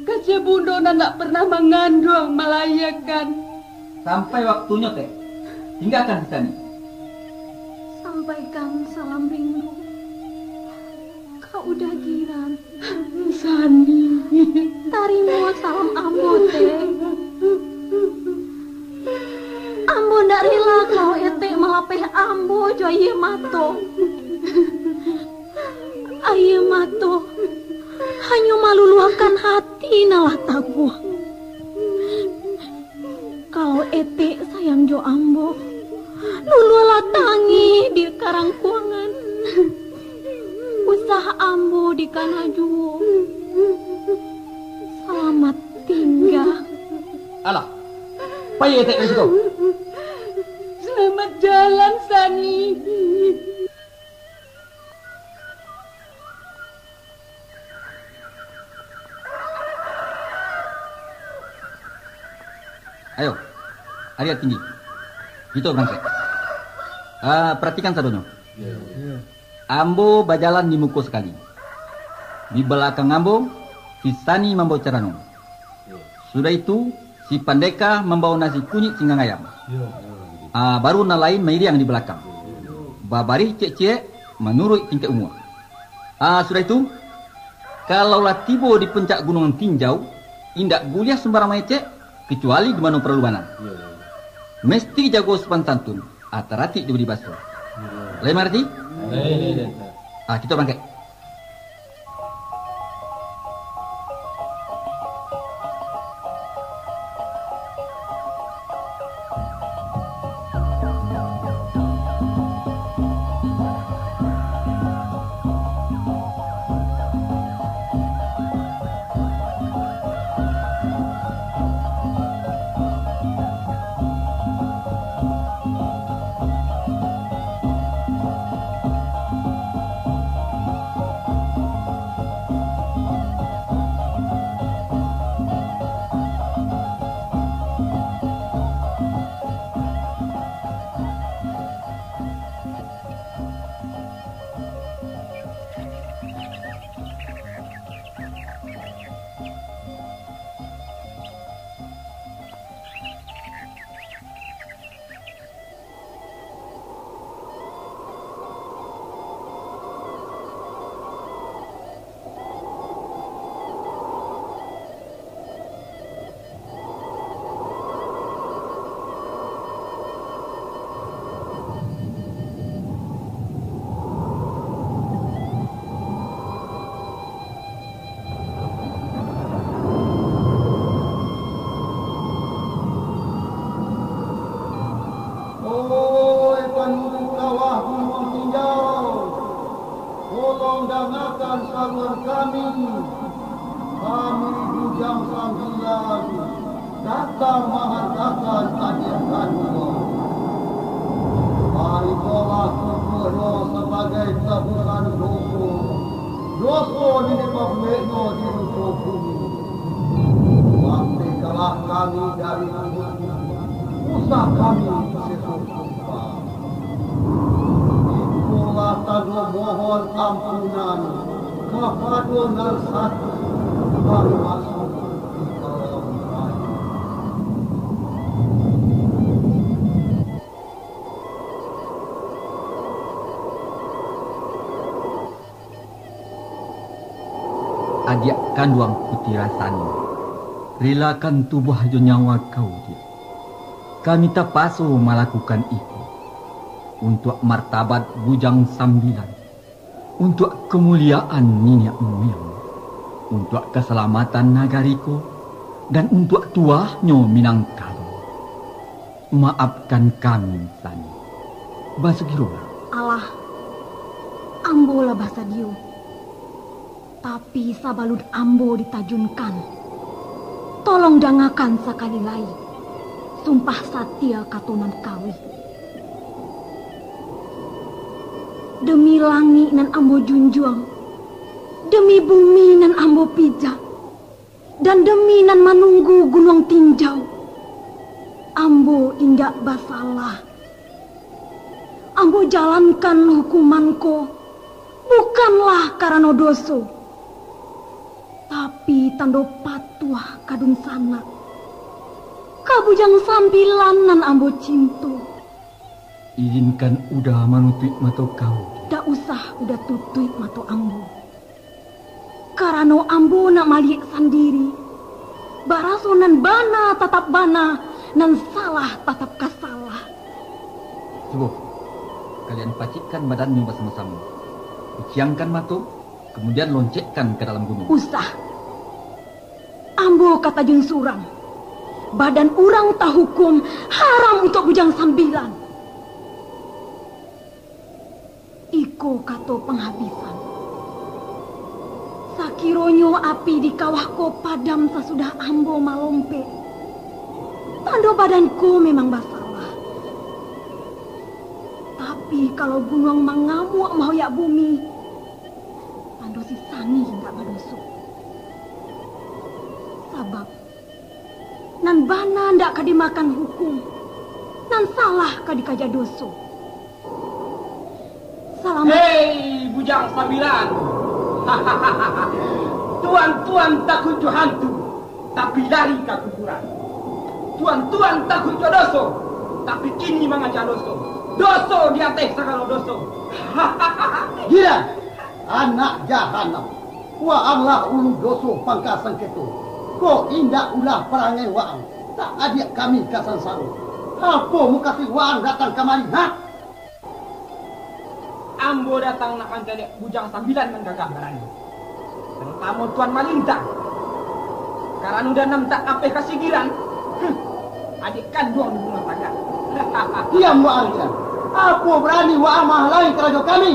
Kasiah bundo nan ndak parnah manganduang, malahiakan. Sampai waktunyo, Tek. Tinggakan si Sani. Sampaikan salam rindu ka Uda Giran. Sani. Tarimo salam ambo, Tek. Ambo ndak rila kalau etek malapeh ambo jo aia mato. Aia mato hanyo maluluahkan hati nan lah taguah. Kalau etek sayang jo ambo, luluahlah tangih di karangkuangan. Usah ambo dikana juo. Salamat tingga. Alah, pai etek dari siko. Salamat jalan, Sani. Ayo, ariak tinggi. Kito barangkek. Ah, paratikan sadonyo. Ambo bajalan di muko sakali. Di balakang ambo, si Sani mambao carano. Sudah itu, si Pandeka mambao nasi kunyik singgang ayam. Ah, baru nan lain mairiang di balakang. Babarih ciek-ciek manuruik tingkek umua. Ah, sudah itu, kalau lah tibo di puncak Gunuang Tinjau, indak buliah sumbarang mangecek, kecuali di mano paralu bana. Mesti jago sopan santun, ah, taratik jo budi baso. Lai mangarati? Ah, kito barangkek. Dangakan saruan kami, kami Bujang Sambilan datang mahantakan adiak kami ko. Baikolah tubuahnyo sabagai tabusan doso, doso nan dipabueknyo di muko bumi. Mantekalah kami dari kubuik, usah kami sesok. Ikolah tando mohon ampunan kapado nan satu nan masuak di dalam rayo. Adiak kanduang Puti Rasani, rilakan tubuah jo nyawa kau, Diak. Kami tapaso malakukan iko, untuak martabat Bujang Sambilan, untuak kamuliaan niniak muyang, untuak kasalamatan nagari ko, dan untuak tuahnyo Minangkabau. Maafkan kami, Sani. Basugirolah. Alah, ambo lah basadio. Tapi sabalun ambo ditajunkan, tolong dangakan sakali lai sumpah satia kato nan kawih. Demi langik nan ambo junjuang, demi bumi nan ambo pijak, dan demi nan manunggu gunuang tinjau, ambo indak basalah. Ambo jalankan hukuman ko bukanlah karano doso, tapi tando patuah ka dunsanak, ka Bujang Sambilan nan ambo cinto. Izinkan Uda manutuik mato kau. Dak usah Uda tutuik mato ambo. Karano ambo nak maliek sandiri, baraso nan bana tatap bana, nan salah tatap ka salah. Cubo, kalian pacikkan badannyo basamo-samo. Kuciangkan mato, kamudian loncekkan ka dalam gunuang. Usah. Ambo ka tajun surang. Badan urang tahukum haram untuak Bujang Sambilan. Iko kato panghabisan. Sakironyo api di kawah ko padam sasudah ambo malompek, tando badan ko memang basalah. Tapi, kalau gunuang mangamuak mahoyak bumi, tando si Sani indak badoso. Sabab, nan bana ndak ka dimakan hukum, nan salah ka dikaja doso. Salamaik. Hei, Bujang Sambilan! Tuan-tuan takuik jo hantu, tapi lari ka kuburan. Tuan-tuan takuik jo doso, tapi kini mangaja doso. Doso di ateh sagalo doso. Gila! Anak jahanam! Waang lah ulun doso pangka sangketo. Kok indak ulah parangai waang, tak adiak kami ka sansaro. Apo mukasuik waang datang kamari, ha? Ambo datang nak mancaliak Bujang Sambilan nan gagah barani, tarutamo Tuan Malintang. Karano danam tak apeh kasigiran, hmm, adiak kanduang di rumah tagak. Diam waang, diam! Apo barani waang mahalangi karajo kami?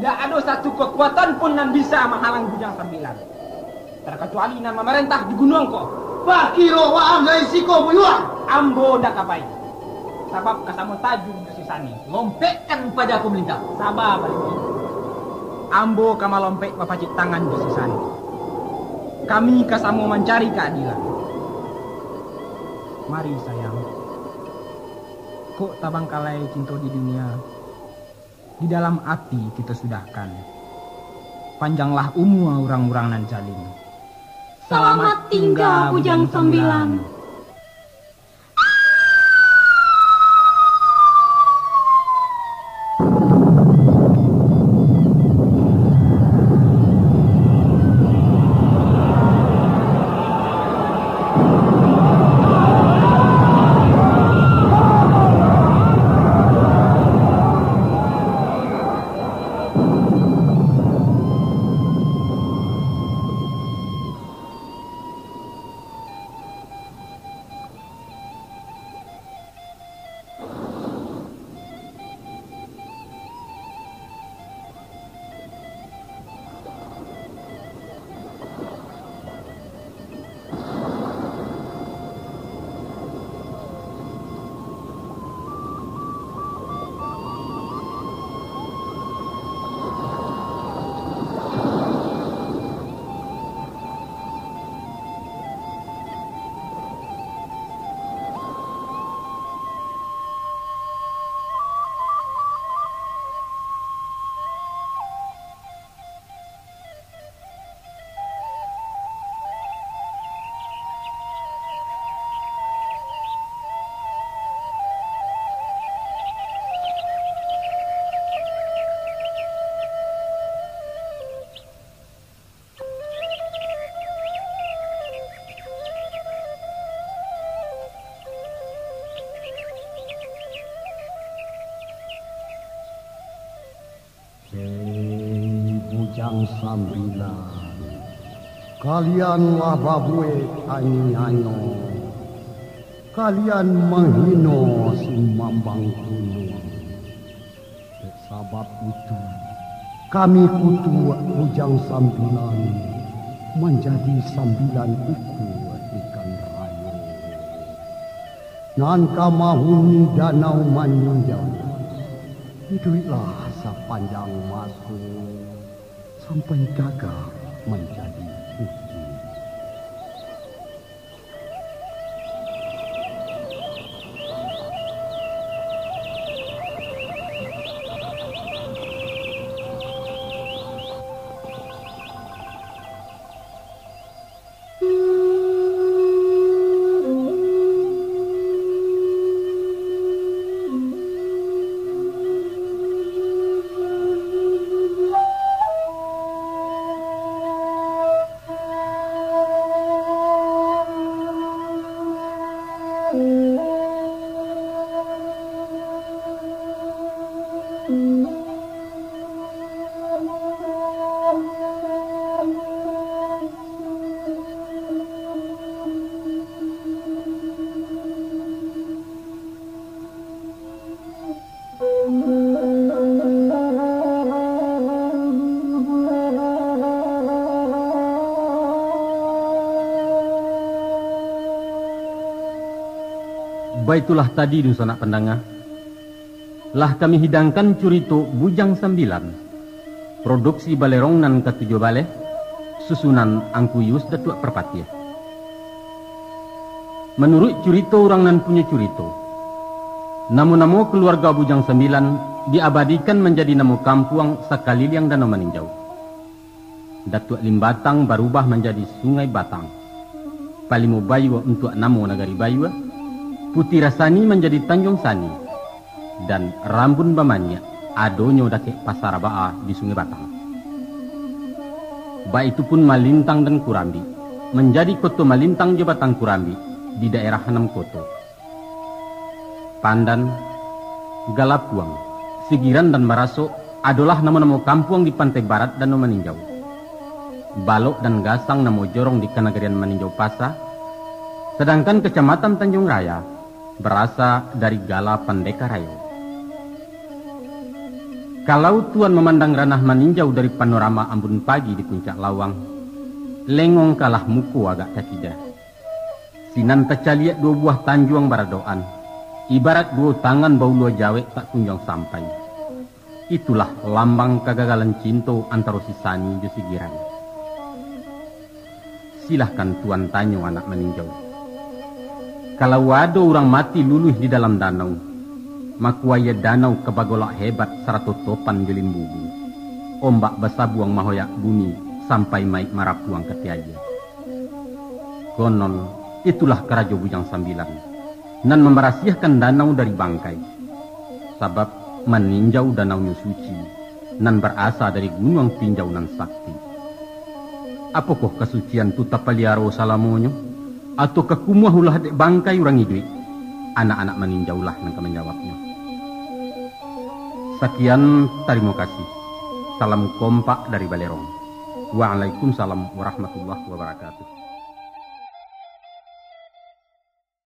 Ndak ado satu kakuatan pun nan bisa mahalang Bujang Sambilan, takacuali nan mamarentah di gunuang ko. Bakiro waang dari siko buyuang! Ambo ndak ka pai, sabab ka samo tajun jo si Sani. Lompekkan paja ko, Malintang. Saba, Palinggi. Ambo ka malompek bapacik tangan jo si Sani. Kami ka samo mancari kaadilan. Mari, sayang. Kok tabangkalai cinto di dunia, di dalam ati kito sudahkan. Panjanglah umua urang-urang nan zalim. Salamaik tingga, Bujang Sambilan. Hei Bujang Sambilan, kalian lah babuek aniayo, kalian manghino Sumambang Gunuang. Dek sabab itu, kami kutuak Bujang Sambilan manjadi sambilan ikua ikan rayo, nan ka mahuni Danau Maninjau. Iduiklah sapanjang maso, sampai gagah manjadi puti. Baitulah tadi, dunsanak pandanga, lah kami hidangkan curito Bujang Sambilan, produksi Balerong nan katujuah baleh, susunan Angku Yus Datuak Parpatiah. Manuruik curito urang nan punyo curito, namo-namo kaluarga Bujang Sambilan diabadikan manjadi namo kampuang sakaliliang Danau Maninjau. Datuak Limbatang barubah manjadi Sungai Batang, Palimo Bayua untuak namo Nagari Bayua, Puti Rasani manjadi Tanjuang Sani, dan Rambun Bamanyiak adonyo dakek Pasa Rabaa di Sungai Batang. Baitu pun Malintang dan Kurambik manjadi Koto Malintang jo Batang Kurambik di daerah Anam Koto. Pandan, Galapuang, Sigiran, dan Barasok adolah namo-namo kampuang di pantai barat Danau Maninjau. Balok dan Gasang namo jorong di Kanagarian Maninjau Pasa, sadangkan Kacamatan Tanjuang Raya barasa dari gala Pandeka Rayo. Kalau Tuan mamandang ranah Maninjau dari panorama Ambun Pagi di Puncak Lawang, lengong kalah muko agak ka kida. Sinan tacaliak duo buah tanjuang baradokan, ibarat duo tangan baulua jawek tak kunjuang sampai. Itulah lambang kagagalan cinto antaro si Sani jo si Giran. Silahkan Tuan tanyo anak Maninjau. Kalau ado urang mati luluih di dalam danau, mako aia danau ka bagolak hebat sarato topan jo limbubu. Ombak basabuang mahoyak bumi sampai maik marapuang ka tiaia. Konon, itulah karajo Bujang Sambilan, nan mambarasiahkan danau dari bangkai. Sabab Maninjau danaunyo suci, nan barasa dari Gunuang Tinjau nan sakti. Apokoh kasucian tu tapaliaro salamonyo, atau ka kumuah ulah dek bangkai urang iduik? Anak-anak Maninjaulah nan ka manjawabnyo. Sakian, tarimo kasih. Salam kompak dari Balerong. Waalaikumsalam warahmatullahi wabarakatuh.